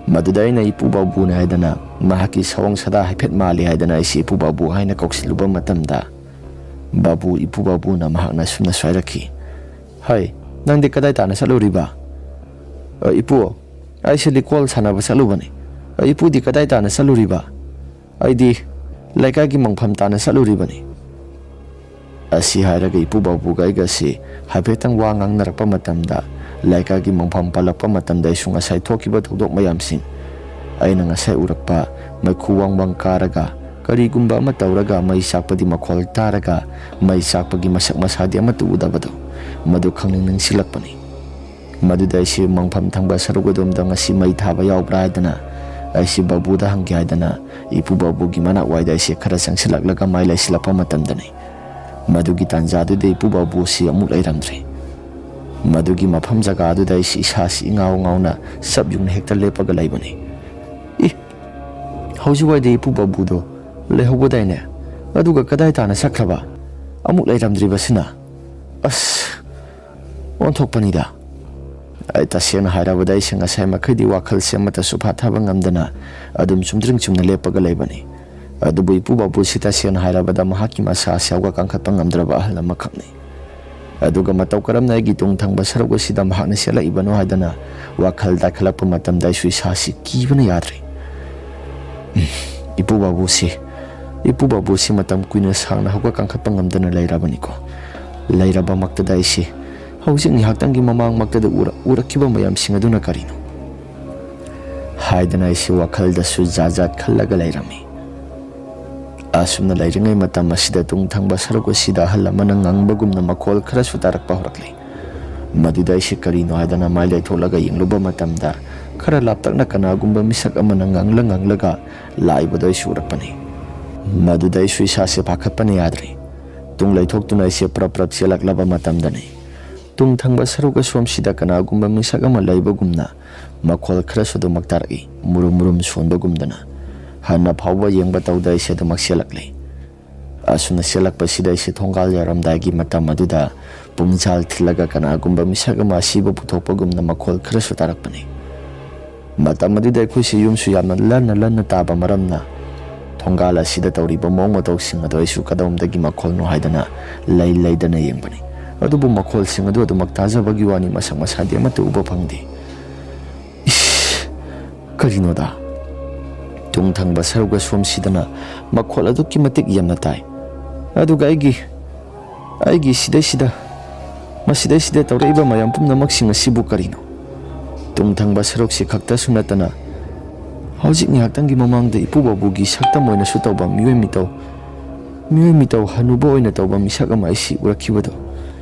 ꯃꯗꯨꯗ ꯑꯩꯅ ꯏꯄꯨ ꯕꯥꯕꯨꯅ ꯍꯥꯏꯗꯅ ꯃꯍꯥꯛꯀꯤ ꯁꯑꯣꯡ ꯁꯥꯗꯥ ꯍꯥꯏꯐꯦꯠ ꯃꯥꯜꯂꯤ ꯍꯥꯏꯗꯅ ꯑꯩꯁꯤ ꯏꯄꯨ ꯕꯥꯕꯨ ꯍꯥꯏꯅ ꯀꯧꯁꯤꯜꯂꯨꯕ ꯃꯇꯝꯗ, ꯕꯥꯕꯨ, ꯏꯄꯨ ꯕꯥꯕꯨꯅ ꯃꯍꯥꯛꯅ ꯁꯨꯝꯅ ꯁ꯭ꯋꯥꯏꯔꯛꯈꯤ, "ꯍꯩ, ꯅꯪꯗꯤ ꯀꯗꯥꯏ ꯇꯥꯟꯅ ꯆꯠꯂꯨꯔꯤꯕ?" "ꯑ, ꯏꯄꯨ, ꯑꯩꯁꯦ ꯂꯤꯀꯣꯜ ꯁꯥꯟꯅꯕ ꯆꯠꯂꯨꯕꯅꯤ꯫" "ꯑ, ꯏꯄꯨꯗꯤ ꯀꯗꯥꯏ ꯇꯥꯟꯅ ꯆꯠꯂꯨꯔꯤꯕ?" "ꯑꯩꯗꯤ ꯂꯩꯀꯥꯏꯒꯤ ꯃꯪꯐꯝ ꯇꯥꯟꯅ ꯆꯠꯂꯨꯔꯤꯕꯅꯤ꯫" ꯑꯁꯤ ꯍꯥꯏꯔꯒ ꯏꯄꯨ ꯕꯥꯕꯨꯒ ꯑꯩꯒꯁꯤ ꯍꯥꯏꯐꯦꯠꯇꯪ ꯋꯥ ꯉꯥꯡꯅꯔꯛꯄ ꯃꯇꯝꯗ, ꯂꯩꯀꯥꯏꯒꯤ ꯃꯪꯐꯝ ꯄꯜꯂꯛꯄ ꯃꯇꯝꯗ ꯑꯩꯁꯨ ꯉꯁꯥꯏ ꯊꯣꯛꯈꯤꯕ ꯊꯧꯗꯣꯛ ꯃꯌꯥꯝꯁꯤꯡ, ꯑꯩꯅ ꯉꯁꯥꯏ ꯎꯔꯛꯄ ꯃꯩꯈꯨ ꯋꯥꯡ ꯋꯥꯡ ꯀꯥꯔꯒ, ꯀꯔꯤꯒꯨꯝꯕ ꯑꯃ ꯇꯧꯔꯒ ꯃꯩ ꯆꯥꯛꯄꯗꯤ ꯃꯈꯣꯜ ꯇꯥꯔꯒ, ꯃꯩ ꯆꯥꯛꯄꯒꯤ ꯃꯁꯛ ꯃꯁꯥꯗꯤ ꯑꯃꯠꯇ ꯎꯗꯕꯗꯣ, ꯃꯗꯨ ꯈꯪꯅꯤꯡ ꯅꯤꯡꯁꯤꯜꯂꯛꯄꯅꯤ꯫ ꯃꯗꯨꯗ ꯑꯩꯁꯦ ꯃꯪꯐꯝ ꯊꯪꯕ ꯁꯔꯨꯛ ꯑꯗꯣꯝꯗ ꯉꯁꯤ ꯃꯩ ꯊꯥꯕ ꯌꯥꯎꯕ꯭ꯔꯥ ꯍꯥꯏꯗꯅ ꯑꯩꯁꯦ ꯕꯥꯕꯨꯗ ꯍꯪꯒꯦ ꯍꯥꯏꯗꯅ ꯏꯄꯨ ꯕꯥꯕꯨꯒꯤ ꯃꯅꯥꯛ ꯋꯥꯏꯗ ꯑꯩꯁꯦ ꯈꯔ ꯆꯪꯁꯤꯜꯂꯛꯂꯒ ꯃꯥꯏ ꯂꯩꯁꯤꯜꯂꯛꯄ ꯃꯇꯝꯗꯅꯤ꯫ ꯃꯗꯨꯒꯤ ꯇꯥꯟꯖꯥꯗꯨꯗ ꯏꯄꯨ ꯕꯥꯕꯨꯁꯤ ꯑꯃꯨꯛ ꯂꯩꯔꯝꯗ꯭ꯔꯦ꯫ ꯃꯗꯨꯒꯤ ꯃꯐꯝ ꯖꯒꯥꯗꯨꯗ ꯑꯩꯁꯤ ꯏꯁꯥꯁꯤ ꯏꯉꯥꯎ ꯉꯥꯎꯅ ꯆꯞ ꯌꯨꯡꯅ ꯍꯦꯛꯇ ꯂꯦꯞꯄꯒ ꯂꯩꯕꯅꯤ꯫ "ꯏ! ꯍꯧꯖꯤꯛ ꯋꯥꯏꯗ ꯏꯄꯨ ꯕꯥꯕꯨꯗꯣ ꯂꯩꯍꯧꯕꯗꯥꯏꯅꯦ? ꯑꯗꯨꯒ ꯀꯗꯥꯏ ꯇꯥꯅ ꯆꯠꯈ꯭ꯔꯕ? ꯑꯃꯨꯛ ꯂꯩꯔꯝꯗ꯭ꯔꯤꯕꯁꯤꯅ? ꯑꯁ! ꯑꯣꯟꯊꯣꯛꯄꯅꯤꯗ꯫" ꯑꯩ ꯇꯁꯦꯡꯅ ꯍꯥꯏꯔꯕꯗ ꯑꯩꯁꯦ ꯉꯁꯥꯏ ꯃꯈꯩꯗꯤ ꯋꯥꯈꯜꯁꯦ ꯑꯃꯠꯇꯁꯨ ꯐꯥꯊꯕ ꯉꯝꯗꯅ ꯑꯗꯨꯝ ꯆꯨꯝꯗ꯭ꯔꯤꯡ ꯆꯨꯝꯅ ꯂꯦꯞꯄꯒ ꯂꯩꯕꯅꯤ꯫ ꯑꯗꯨꯕꯨ ꯏꯄꯨ ꯕꯥꯕꯨꯁꯤ ꯇꯁꯦꯡꯅ ꯍꯥꯏꯔꯕꯗ ꯃꯍꯥꯛꯀꯤ ꯃꯁꯥꯁꯦ ꯍꯧꯒꯠ ꯀꯥꯡꯈꯠꯄ ꯉꯝꯗ꯭ꯔꯕ ꯑꯍꯜ ꯑꯃꯈꯛꯅꯤ꯫ ꯑꯗꯨꯒ ꯃꯇꯧ ꯀꯔꯝꯅ ꯑꯩꯒꯤ ꯇꯨꯡ ꯊꯪꯕ ꯁꯔꯨꯛ ꯑꯁꯤꯗ ꯃꯍꯥꯛꯅ ꯆꯦꯜꯂꯛꯏꯕꯅꯣ ꯍꯥꯏꯗꯅ ꯋꯥꯈꯜ ꯗꯥꯏꯈꯠꯂꯛꯄ ꯃꯇꯝꯗ ꯑꯩꯁꯨ ꯏꯁꯥꯁꯤ ꯀꯤꯕꯅ ꯌꯥꯗ꯭ꯔꯦ꯫ ꯎꯝ, ꯏꯄꯨ ꯕꯥꯕꯨꯁꯤ, ꯏꯄꯨ ꯕꯥꯕꯨꯁꯤ ꯃꯇꯝ ꯀꯨꯏꯅ ꯁꯥꯡꯅ ꯍꯧꯒꯠ ꯀꯥꯡꯈꯠꯄ ꯉꯝꯗꯅ ꯂꯩꯔꯕꯅꯤꯀꯣ꯫ ꯂꯩꯔꯕꯃꯛꯇꯗ ꯑꯩꯁꯤ ꯍꯧꯖꯤꯛ ꯉꯥꯏꯍꯥꯛꯇꯪꯒꯤ ꯃꯃꯥꯡꯃꯛꯇꯗ ꯎꯔ-, ꯎꯔꯛꯈꯤꯕ ꯃꯌꯥꯝꯁꯤꯡ ꯑꯗꯨꯅ ꯀꯔꯤꯅꯣ? ꯍꯥꯏꯗꯅ ꯑꯩꯁꯤ ꯋꯥꯈꯜꯗꯁꯨ ꯖꯥꯠ ꯖꯥꯠ ꯈꯜꯂꯒ ꯂꯩꯔꯝꯃꯤ꯫ ꯑꯁꯨꯝꯅ ꯂꯩꯔꯤꯉꯩ ꯃꯇꯝ ꯑꯁꯤꯗ ꯇꯨꯡ ꯊꯪꯕ ꯁꯔꯨꯛ ꯑꯁꯤꯗ ꯑꯍꯜ ꯑꯃꯅ ꯉꯪꯕꯒꯨꯝꯅ ꯃꯈꯣꯜ ꯈꯔꯁꯨ ꯇꯥꯔꯛꯄ ꯍꯧꯔꯛꯂꯦ꯫ ꯃꯗꯨꯗ ꯑꯩꯁꯦ ꯀꯔꯤꯅꯣ ꯍꯥꯏꯗꯅ ꯃꯥꯏ ꯂꯩꯊꯣꯛꯂꯒ ꯌꯦꯡꯂꯨꯕ ꯃꯇꯝꯗ, ꯈꯔ ꯂꯥꯞꯇꯛꯅ ꯀꯅꯥꯒꯨꯝꯕ ꯃꯤꯁꯛ ꯑꯃꯅ ꯉꯪꯂ ꯉꯪꯂꯒ ꯂꯥꯛꯏꯕꯗꯣ ꯑꯩꯁꯨ ꯎꯔꯛꯄꯅꯤ꯫ ꯃꯗꯨꯗ ꯑꯩꯁꯨ ꯏꯁꯥꯁꯦ ꯄꯥꯈꯠꯄꯅ ꯌꯥꯗ꯭ꯔꯦ꯫ ꯇꯨꯡ ꯂꯩꯊꯣꯛꯇꯨꯅ ꯑꯩꯁꯦ ꯄ꯭ꯔꯞ ꯄ꯭ꯔꯞ ꯆꯦꯜꯂꯛꯂꯕ ꯃꯇꯝꯗꯅꯤ, ꯇꯨꯡ ꯊꯪꯕ ꯁꯔꯨꯛ ꯑꯁꯣꯝꯁꯤꯗ ꯀꯅꯥꯒꯨꯝꯕ ꯃꯤꯁꯛ ꯑꯃ ꯂꯩꯕꯒꯨꯝꯅ ꯃꯈꯣꯜ ꯈꯔꯁꯨ ꯑꯗꯨꯃꯛ ꯇꯥꯔꯛꯏ, ꯃꯨꯔꯨꯝ ꯃꯨꯔꯨꯝ ꯁꯣꯟꯕꯒꯨꯝꯗꯅ꯫ ꯍꯟꯅ ꯐꯥꯎꯕ ꯌꯦꯡꯕ ꯇꯧꯗ ꯑꯩꯁꯦ ꯑꯗꯨꯃꯛ ꯆꯦꯜꯂꯛꯂꯦ꯫ ꯑꯁꯨꯝꯅ ꯆꯦꯜꯂꯛꯄꯁꯤꯗ ꯑꯩꯁꯦ ꯊꯣꯡꯒꯥꯜ ꯌꯧꯔꯝꯗꯥꯏꯒꯤ ꯃꯇꯝ ꯑꯗꯨꯗ ꯄꯨꯝꯖꯥꯜ ꯊꯤꯜꯂꯒ ꯀꯅꯥꯒꯨꯝꯕ ꯃꯤꯁꯛ ꯑꯃ ꯑꯁꯤꯕ ꯄꯨꯊꯣꯛꯄꯒꯨꯝꯅ ꯃꯈꯣꯜ ꯈꯔꯁꯨ ꯇꯥꯔꯛꯄꯅꯤ꯫ ꯃꯇꯝ ꯑꯗꯨꯗ ꯑꯩꯈꯣꯏꯁꯦ ꯌꯨꯝꯁꯨ ꯌꯥꯝꯅ ꯂꯟꯅ ꯂꯟꯅ ꯇꯥꯕ ꯃꯔꯝꯅ, ꯊꯣꯡꯒꯥꯜ ꯑꯁꯤꯗ ꯇꯧꯔꯤꯕ ꯃꯑꯣꯡ ꯃꯇꯧꯁꯤꯡ ꯑꯗꯣ ꯑꯩꯁꯨ ꯀꯗꯣꯝꯗꯒꯤ ꯃꯈꯣꯜꯅꯣ ꯍꯥꯏꯗꯅ ꯂꯩ ꯂꯩꯗꯅ ꯌꯦꯡꯕꯅꯤ꯫ ꯑꯗꯨꯕꯨ ꯃꯈꯣꯜꯁꯤꯡ ꯑꯗꯨ ꯑꯗꯨꯃꯛ ꯇꯥꯖꯕꯒꯤ ꯋꯥꯅꯤ, ꯃꯁꯛ ꯃꯁꯥꯗꯤ ꯑꯃꯠꯇ ꯎꯕ ꯐꯪꯗꯦ꯫ ꯏꯁ! ꯀꯔꯤꯅꯣꯗ? ꯇꯨꯡ ꯊꯪꯕ ꯁꯔꯨꯛ ꯑꯁꯣꯝꯁꯤꯗꯅ ꯃꯈꯣꯜ ꯑꯗꯨꯛꯀꯤ ꯃꯇꯤꯛ ꯌꯥꯝꯅ ꯇꯥꯏ꯫ ꯑꯗꯨꯒ ꯑꯩꯒꯤ, ꯑꯩꯒꯤ ꯁꯤꯗꯩꯁꯤꯗ, ꯃꯁꯤꯗꯩꯁꯤꯗ ꯇꯧꯔꯛꯏꯕ ꯃꯌꯥꯝ ꯄꯨꯝꯅꯃꯛꯁꯤꯡ ꯑꯁꯤꯕꯨ ꯀꯔꯤꯅꯣ? ꯇꯨꯡ ꯊꯪꯕ ꯁꯔꯨꯛꯁꯤ ꯈꯛꯇꯁꯨ ꯅꯠꯇꯅ, ꯍꯧꯖꯤꯛ ꯉꯥꯏꯍꯥꯛꯇꯪꯒꯤ ꯃꯃꯥꯡꯗ ꯏꯄꯨ ꯕꯥꯕꯨꯒꯤ ꯁꯛꯇꯝ ꯑꯣꯏꯅꯁꯨ ꯇꯧꯕ ꯃꯤꯑꯣꯏ ꯃꯤꯇꯧ, ꯃꯤꯑꯣꯏ ꯃꯤꯇꯧ ꯍꯅꯨꯕ ꯑꯣꯏꯅ ꯇꯧꯕ ꯃꯤꯁꯛ ꯑꯃ ꯑꯩꯁꯤ ꯎꯔꯛꯈꯤꯕꯗꯣ꯫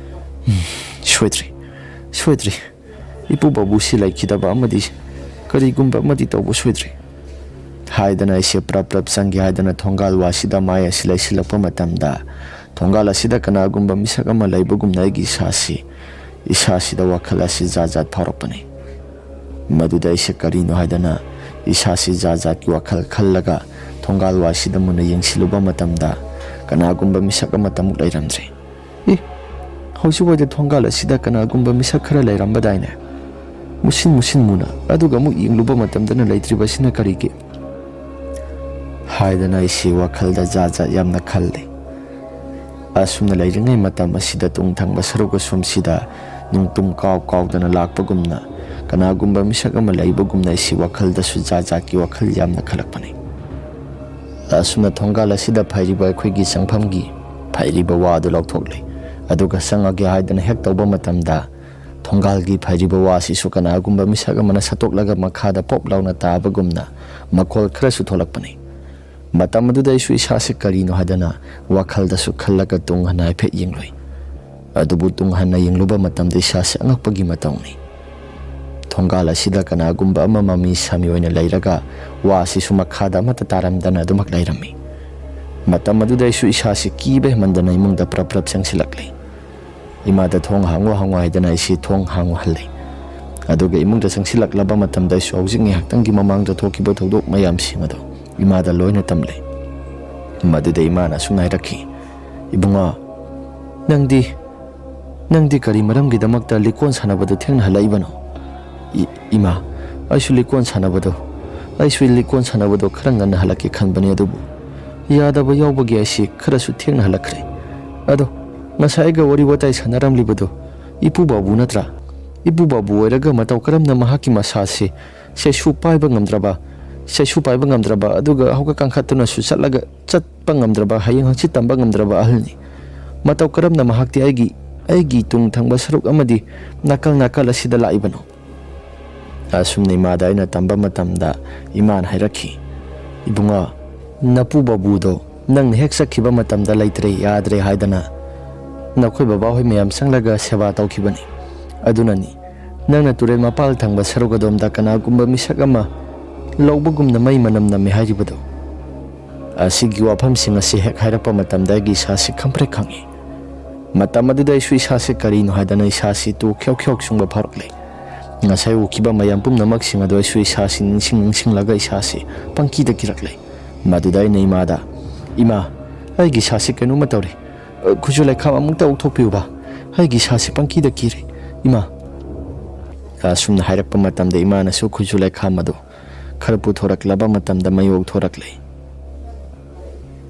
ꯎꯝ, ꯁꯣꯏꯗ꯭ꯔꯤ, ꯁꯣꯏꯗ꯭ꯔꯤ꯫ ꯏꯄꯨ ꯕꯥꯕꯨꯁꯤ ꯂꯩꯈꯤꯗꯕ ꯑꯃꯗꯤ ꯀꯔꯤꯒꯨꯝꯕ ꯑꯃꯗꯤ ꯇꯧꯕ ꯁꯣꯏꯗ꯭ꯔꯤ꯫ ꯍꯥꯏꯗꯅ ꯑꯩꯁꯦ ꯄ꯭ꯔꯞ ꯄ꯭ꯔꯞ ꯆꯪꯒꯦ ꯍꯥꯏꯗꯅ ꯊꯣꯡꯒꯥꯜ ꯋꯥꯁꯤꯗ ꯃꯥꯏ ꯑꯁꯤ ꯂꯩꯁꯤꯜꯂꯛꯄ ꯃꯇꯝꯗ, ꯊꯣꯡꯒꯥꯜ ꯑꯁꯤꯗ ꯀꯅꯥꯒꯨꯝꯕ ꯃꯤꯁꯛ ꯑꯃ ꯂꯩꯕꯒꯨꯝꯅ ꯑꯩꯒꯤ ꯏꯁꯥꯁꯤ, ꯏꯁꯥꯁꯤꯗ ꯋꯥꯈꯜ ꯑꯁꯤ ꯖꯥꯠ ꯖꯥꯠ ꯐꯥꯎꯔꯛꯄꯅꯤ꯫ ꯃꯗꯨꯗ ꯑꯩꯁꯦ ꯀꯔꯤꯅꯣ ꯍꯥꯏꯗꯅ ꯏꯁꯥꯁꯤ ꯖꯥꯠ ꯖꯥꯠꯀꯤ ꯋꯥꯈꯜ ꯈꯜꯂꯒ ꯊꯣꯡꯒꯥꯜ ꯋꯥꯁꯤꯗ ꯃꯨꯟꯅ ꯌꯦꯡꯁꯤꯜꯂꯨꯕ ꯃꯇꯝꯗ, ꯀꯅꯥꯒꯨꯝꯕ ꯃꯤꯁꯛ ꯑꯃꯠꯇꯃꯛ ꯂꯩꯔꯝꯗ꯭ꯔꯦ꯫ ꯑꯦ, ꯍꯧꯖꯤꯛꯋꯥꯏꯗ ꯊꯣꯡꯒꯥꯜ ꯑꯁꯤꯗ ꯀꯅꯥꯒꯨꯝꯕ ꯃꯤꯁꯛ ꯈꯔ ꯂꯩꯔꯝꯕꯗꯥꯏꯅꯦ? ꯃꯨꯁꯤꯟ ꯃꯨꯁꯤꯟ ꯃꯨꯅ, ꯑꯗꯨꯒ ꯑꯃꯨꯛ ꯌꯦꯡꯂꯨꯕ ꯃꯇꯝꯗꯅ ꯂꯩꯇ꯭ꯔꯤꯕꯁꯤꯅ ꯀꯔꯤꯒꯤ? ꯍꯥꯏꯗꯅ ꯑꯩꯁꯤ ꯋꯥꯈꯜꯗ ꯖꯥꯠ ꯖꯥꯠ ꯌꯥꯝꯅ ꯈꯜꯂꯤ꯫ ꯑꯁꯨꯝꯅ ꯂꯩꯔꯤꯉꯩ ꯃꯇꯝ ꯑꯁꯤꯗ ꯇꯨꯡ ꯊꯪꯕ ꯁꯔꯨꯛ ꯑꯁꯣꯝꯁꯤꯗ ꯅꯣꯡꯇꯨꯝ ꯀꯥꯎ ꯀꯥꯎꯗꯅ ꯂꯥꯛꯄꯒꯨꯝꯅ, ꯀꯅꯥꯒꯨꯝꯕ ꯃꯤꯁꯛ ꯑꯃ ꯂꯩꯕꯒꯨꯝꯅ ꯑꯩꯁꯤ ꯋꯥꯈꯜꯗꯁꯨ ꯖꯥꯠ ꯖꯥꯠꯀꯤ ꯋꯥꯈꯜ ꯌꯥꯝꯅ ꯈꯜꯂꯛꯄꯅꯤ꯫ ꯑꯁꯨꯝꯅ ꯊꯣꯡꯒꯥꯜ ꯑꯁꯤꯗ ꯐꯩꯔꯤꯕ ꯑꯩꯈꯣꯏꯒꯤ ꯆꯪꯐꯝꯒꯤ ꯐꯩꯔꯤꯕ ꯋꯥ ꯑꯗꯨ ꯂꯧꯊꯣꯛꯂꯦ꯫ ꯑꯗꯨꯒ ꯆꯪꯉꯒꯦ ꯍꯥꯏꯗꯅ ꯍꯦꯛ ꯇꯧꯕ ꯃꯇꯝꯗ, ꯊꯣꯡꯒꯥꯜꯒꯤ ꯐꯩꯔꯤꯕ ꯋꯥ ꯑꯁꯤꯁꯨ ꯀꯅꯥꯒꯨꯝꯕ ꯃꯤꯁꯛ ꯑꯃꯅ ꯁꯠꯇꯣꯛꯂꯒ ꯃꯈꯥꯗ ꯄꯣꯞ ꯂꯥꯎꯅ ꯇꯥꯕꯒꯨꯝꯅ ꯃꯈꯣꯜ ꯈꯔꯁꯨ ꯊꯣꯛꯂꯛꯄꯅꯤ꯫ ꯃꯇꯝ ꯑꯗꯨꯗ ꯑꯩꯁꯨ ꯏꯁꯥꯁꯦ ꯀꯔꯤꯅꯣ ꯍꯥꯏꯗꯅ ꯋꯥꯈꯜꯗꯁꯨ ꯈꯜꯂꯒ ꯇꯨꯡ ꯍꯟꯅ ꯍꯥꯏꯐꯦꯠ ꯌꯦꯡꯂꯨꯏ꯫ ꯑꯗꯨꯕꯨ ꯇꯨꯡ ꯍꯟꯅ ꯌꯦꯡꯂꯨꯕ ꯃꯇꯝꯗ ꯏꯁꯥꯁꯦ ꯑꯉꯛꯄꯒꯤ ꯃꯇꯧꯅꯤ꯫ ꯊꯣꯡꯒꯥꯜ ꯑꯁꯤꯗ ꯀꯅꯥꯒꯨꯝꯕ ꯑꯃ ꯃꯃꯤ ꯁꯥꯃꯤ ꯑꯣꯏꯅ ꯂꯩꯔꯒ ꯋꯥꯁꯤꯁꯨ ꯃꯈꯥꯗ ꯑꯃꯠꯇ ꯇꯥꯔꯝꯗꯅ ꯑꯗꯨꯃꯛ ꯂꯩꯔꯝꯃꯤ꯫ ꯃꯇꯝ ꯑꯗꯨꯗ ꯑꯩꯁꯨ ꯏꯁꯥꯁꯤ ꯀꯤꯕ ꯍꯦꯟꯃꯟꯗꯅ ꯏꯃꯨꯡꯗ ꯄ꯭ꯔꯞ ꯄ꯭ꯔꯞ ꯆꯪꯁꯤꯜꯂꯛꯂꯤ꯫ ꯏꯃꯥꯗ "ꯊꯣꯡ ꯍꯥꯡꯉꯨ, ꯍꯥꯡꯉꯨ" ꯍꯥꯏꯗꯅ ꯑꯩꯁꯤ ꯊꯣꯡ ꯍꯥꯡꯉꯨꯍꯜꯂꯤ꯫ ꯑꯗꯨꯒ ꯏꯃꯨꯡꯗ ꯆꯪꯁꯤꯜꯂꯛꯂꯕ ꯃꯇꯝꯗ ꯑꯩꯁꯨ ꯍꯧꯖꯤꯛ ꯉꯥꯏꯍꯥꯛꯇꯪꯒꯤ ꯃꯃꯥꯡꯗ ꯊꯣꯛꯈꯤꯕ ꯊꯧꯗꯣꯛ ꯃꯌꯥꯝꯁꯤꯡ ꯑꯗꯨ ꯏꯃꯥꯗ ꯂꯣꯏꯅ ꯇꯝꯂꯦ꯫ ꯃꯗꯨꯗ ꯏꯃꯥꯅ ꯑꯁꯨꯝꯅ ꯍꯥꯏꯔꯛꯈꯤ, "ꯏꯕꯨꯡꯉꯣ, ꯅꯪꯗꯤ, ꯅꯪꯗꯤ ꯀꯔꯤ ꯃꯔꯝꯒꯤꯗꯃꯛꯇ ꯂꯤꯀꯣꯟ ꯁꯥꯟꯅꯕꯗꯨ ꯊꯦꯡꯅ ꯍꯜꯂꯛꯏꯕꯅꯣ?" "ꯏ-, ꯏꯃꯥ, ꯑꯩꯁꯨ ꯂꯤꯀꯣꯟ ꯁꯥꯟꯅꯕꯗꯣ, ꯑꯩꯁꯨ ꯂꯤꯀꯣꯟ ꯁꯥꯟꯅꯕꯗꯣ ꯈꯔ ꯉꯟꯅ ꯍꯜꯂꯛꯀꯦ ꯈꯟꯕꯅꯤ, ꯑꯗꯨꯕꯨ ꯌꯥꯗꯕ ꯌꯥꯎꯕꯒꯤ ꯑꯩꯁꯤ ꯈꯔꯁꯨ ꯊꯦꯡꯅ ꯍꯜꯂꯛꯈ꯭ꯔꯦ꯫ ꯑꯗꯣ ꯉꯁꯥꯏ ꯑꯩꯒ ꯋꯥꯔꯤ ꯋꯥꯇꯥꯏ ꯁꯥꯟꯅꯔꯝꯂꯤꯕꯗꯣ ꯏꯄꯨ ꯕꯥꯕꯨ ꯅꯠꯇ꯭ꯔꯥ? ꯏꯄꯨ ꯕꯥꯕꯨ ꯑꯣꯏꯔꯒ ꯃꯇꯧ ꯀꯔꯝꯅ ꯃꯍꯥꯛꯀꯤ ꯃꯁꯥꯁꯤ ꯆꯩꯁꯨ ꯄꯥꯏꯕ ꯉꯝꯗ꯭ꯔꯕ, ꯆꯩꯁꯨ ꯄꯥꯏꯕ ꯉꯝꯗ꯭ꯔꯕ, ꯑꯗꯨꯒ ꯍꯧꯒꯠ ꯀꯥꯡꯈꯠꯇꯨꯅꯁꯨ ꯆꯠꯂꯒ, ꯆꯠꯄ ꯉꯝꯗ꯭ꯔꯕ, ꯍꯌꯦꯡ ꯍꯪꯆꯤꯠ ꯇꯝꯕ ꯉꯝꯗ꯭ꯔꯕ ꯑꯍꯜꯅꯤ꯫ ꯃꯇꯧ ꯀꯔꯝꯅ ꯃꯍꯥꯛꯇꯤ ꯑꯩꯒꯤ, ꯑꯩꯒꯤ ꯇꯨꯡ ꯊꯪꯕ ꯁꯔꯨꯛ ꯑꯃꯗꯤ ꯅꯥꯀꯜ ꯅꯥꯀꯜ ꯑꯁꯤꯗ ꯂꯥꯛꯏꯕꯅꯣ?" ꯑꯁꯨꯝꯅ ꯏꯃꯥꯗ ꯑꯩꯅ ꯇꯝꯕ ꯃꯇꯝꯗ ꯏꯃꯥꯅ ꯍꯥꯏꯔꯛꯈꯤ, "ꯏꯕꯨꯡꯉꯣ, ꯅꯄꯨ ꯕꯥꯕꯨꯗꯣ ꯅꯪꯅ ꯍꯦꯛ ꯆꯠꯈꯤꯕ ꯃꯇꯝꯗ ꯂꯩꯇ꯭ꯔꯦ, ꯌꯥꯗ꯭ꯔꯦ ꯍꯥꯏꯗꯅ ꯅꯈꯣꯏ ꯕꯕꯥꯍꯣꯏ ꯃꯌꯥꯝ ꯆꯪꯂꯒ ꯁꯦꯕꯥ ꯇꯧꯈꯤꯕꯅꯤ꯫ ꯑꯗꯨꯅꯅꯤ ꯅꯪꯅ ꯇꯨꯔꯦꯜ ꯃꯄꯥꯜ ꯊꯪꯕ ꯁꯔꯨꯛ ꯑꯗꯣꯝꯗ ꯀꯅꯥꯒꯨꯝꯕ ꯃꯤꯁꯛ ꯑꯃ ꯂꯧꯕꯒꯨꯝꯅ ꯃꯩ ꯃꯅꯝ ꯅꯝꯃꯤ ꯍꯥꯏꯔꯤꯕꯗꯣ꯫" ꯑꯁꯤꯒꯤ ꯋꯥꯐꯝꯁꯤꯡ ꯑꯁꯤ ꯍꯦꯛ ꯍꯥꯏꯔꯛꯄ ꯃꯇꯝꯗ ꯑꯩꯒꯤ ꯏꯁꯥꯁꯤ ꯈꯪꯄ꯭ꯔꯦꯛ ꯈꯪꯉꯤ꯫ ꯃꯇꯝ ꯑꯗꯨꯗ ꯑꯩꯁꯨ ꯏꯁꯥꯁꯤ ꯀꯔꯤꯅꯣ ꯍꯥꯏꯗꯅ ꯏꯁꯥꯁꯤ ꯇꯨ ꯈ꯭ꯌꯧ ꯈ꯭ꯌꯧ ꯆꯨꯡꯕ ꯐꯥꯎꯔꯛꯂꯦ꯫ ꯉꯁꯥꯏ ꯎꯈꯤꯕ ꯃꯌꯥꯝ ꯄꯨꯝꯅꯃꯛꯁꯤꯡ ꯑꯗꯨ ꯑꯩꯁꯨ ꯏꯁꯥꯁꯤ ꯅꯤꯡꯁꯤꯡ ꯅꯤꯡꯁꯤꯡꯂꯒ ꯏꯁꯥꯁꯤ ꯄꯪꯀꯤꯗ ꯀꯤꯔꯛꯂꯦ꯫ ꯃꯗꯨꯗ ꯑꯩꯅ ꯏꯃꯥꯗ, "ꯏꯃꯥ, ꯑꯩꯒꯤ ꯏꯁꯥꯁꯤ ꯀꯩꯅꯣꯝꯃ ꯇꯧꯔꯦ꯫ ꯈꯨꯠꯁꯨ ꯂꯩꯈꯥꯝ ꯑꯃꯨꯛꯇ ꯎꯊꯣꯛꯄꯤꯌꯨꯕ꯫ ꯑꯩꯒꯤ ꯏꯁꯥꯁꯤ ꯄꯪꯀꯤꯗ ꯀꯤꯔꯦ, ꯏꯃꯥ꯫" ꯑꯁꯨꯝꯅ ꯍꯥꯏꯔꯛꯄ ꯃꯇꯝꯗ ꯏꯃꯥꯅꯁꯨ ꯈꯨꯠꯁꯨ ꯂꯩꯈꯥꯝ ꯑꯗꯨ ꯈꯔ ꯄꯨꯊꯣꯔꯛꯂꯕ ꯃꯇꯝꯗ ꯃꯩ ꯍꯧꯊꯣꯔꯛꯂꯦ꯫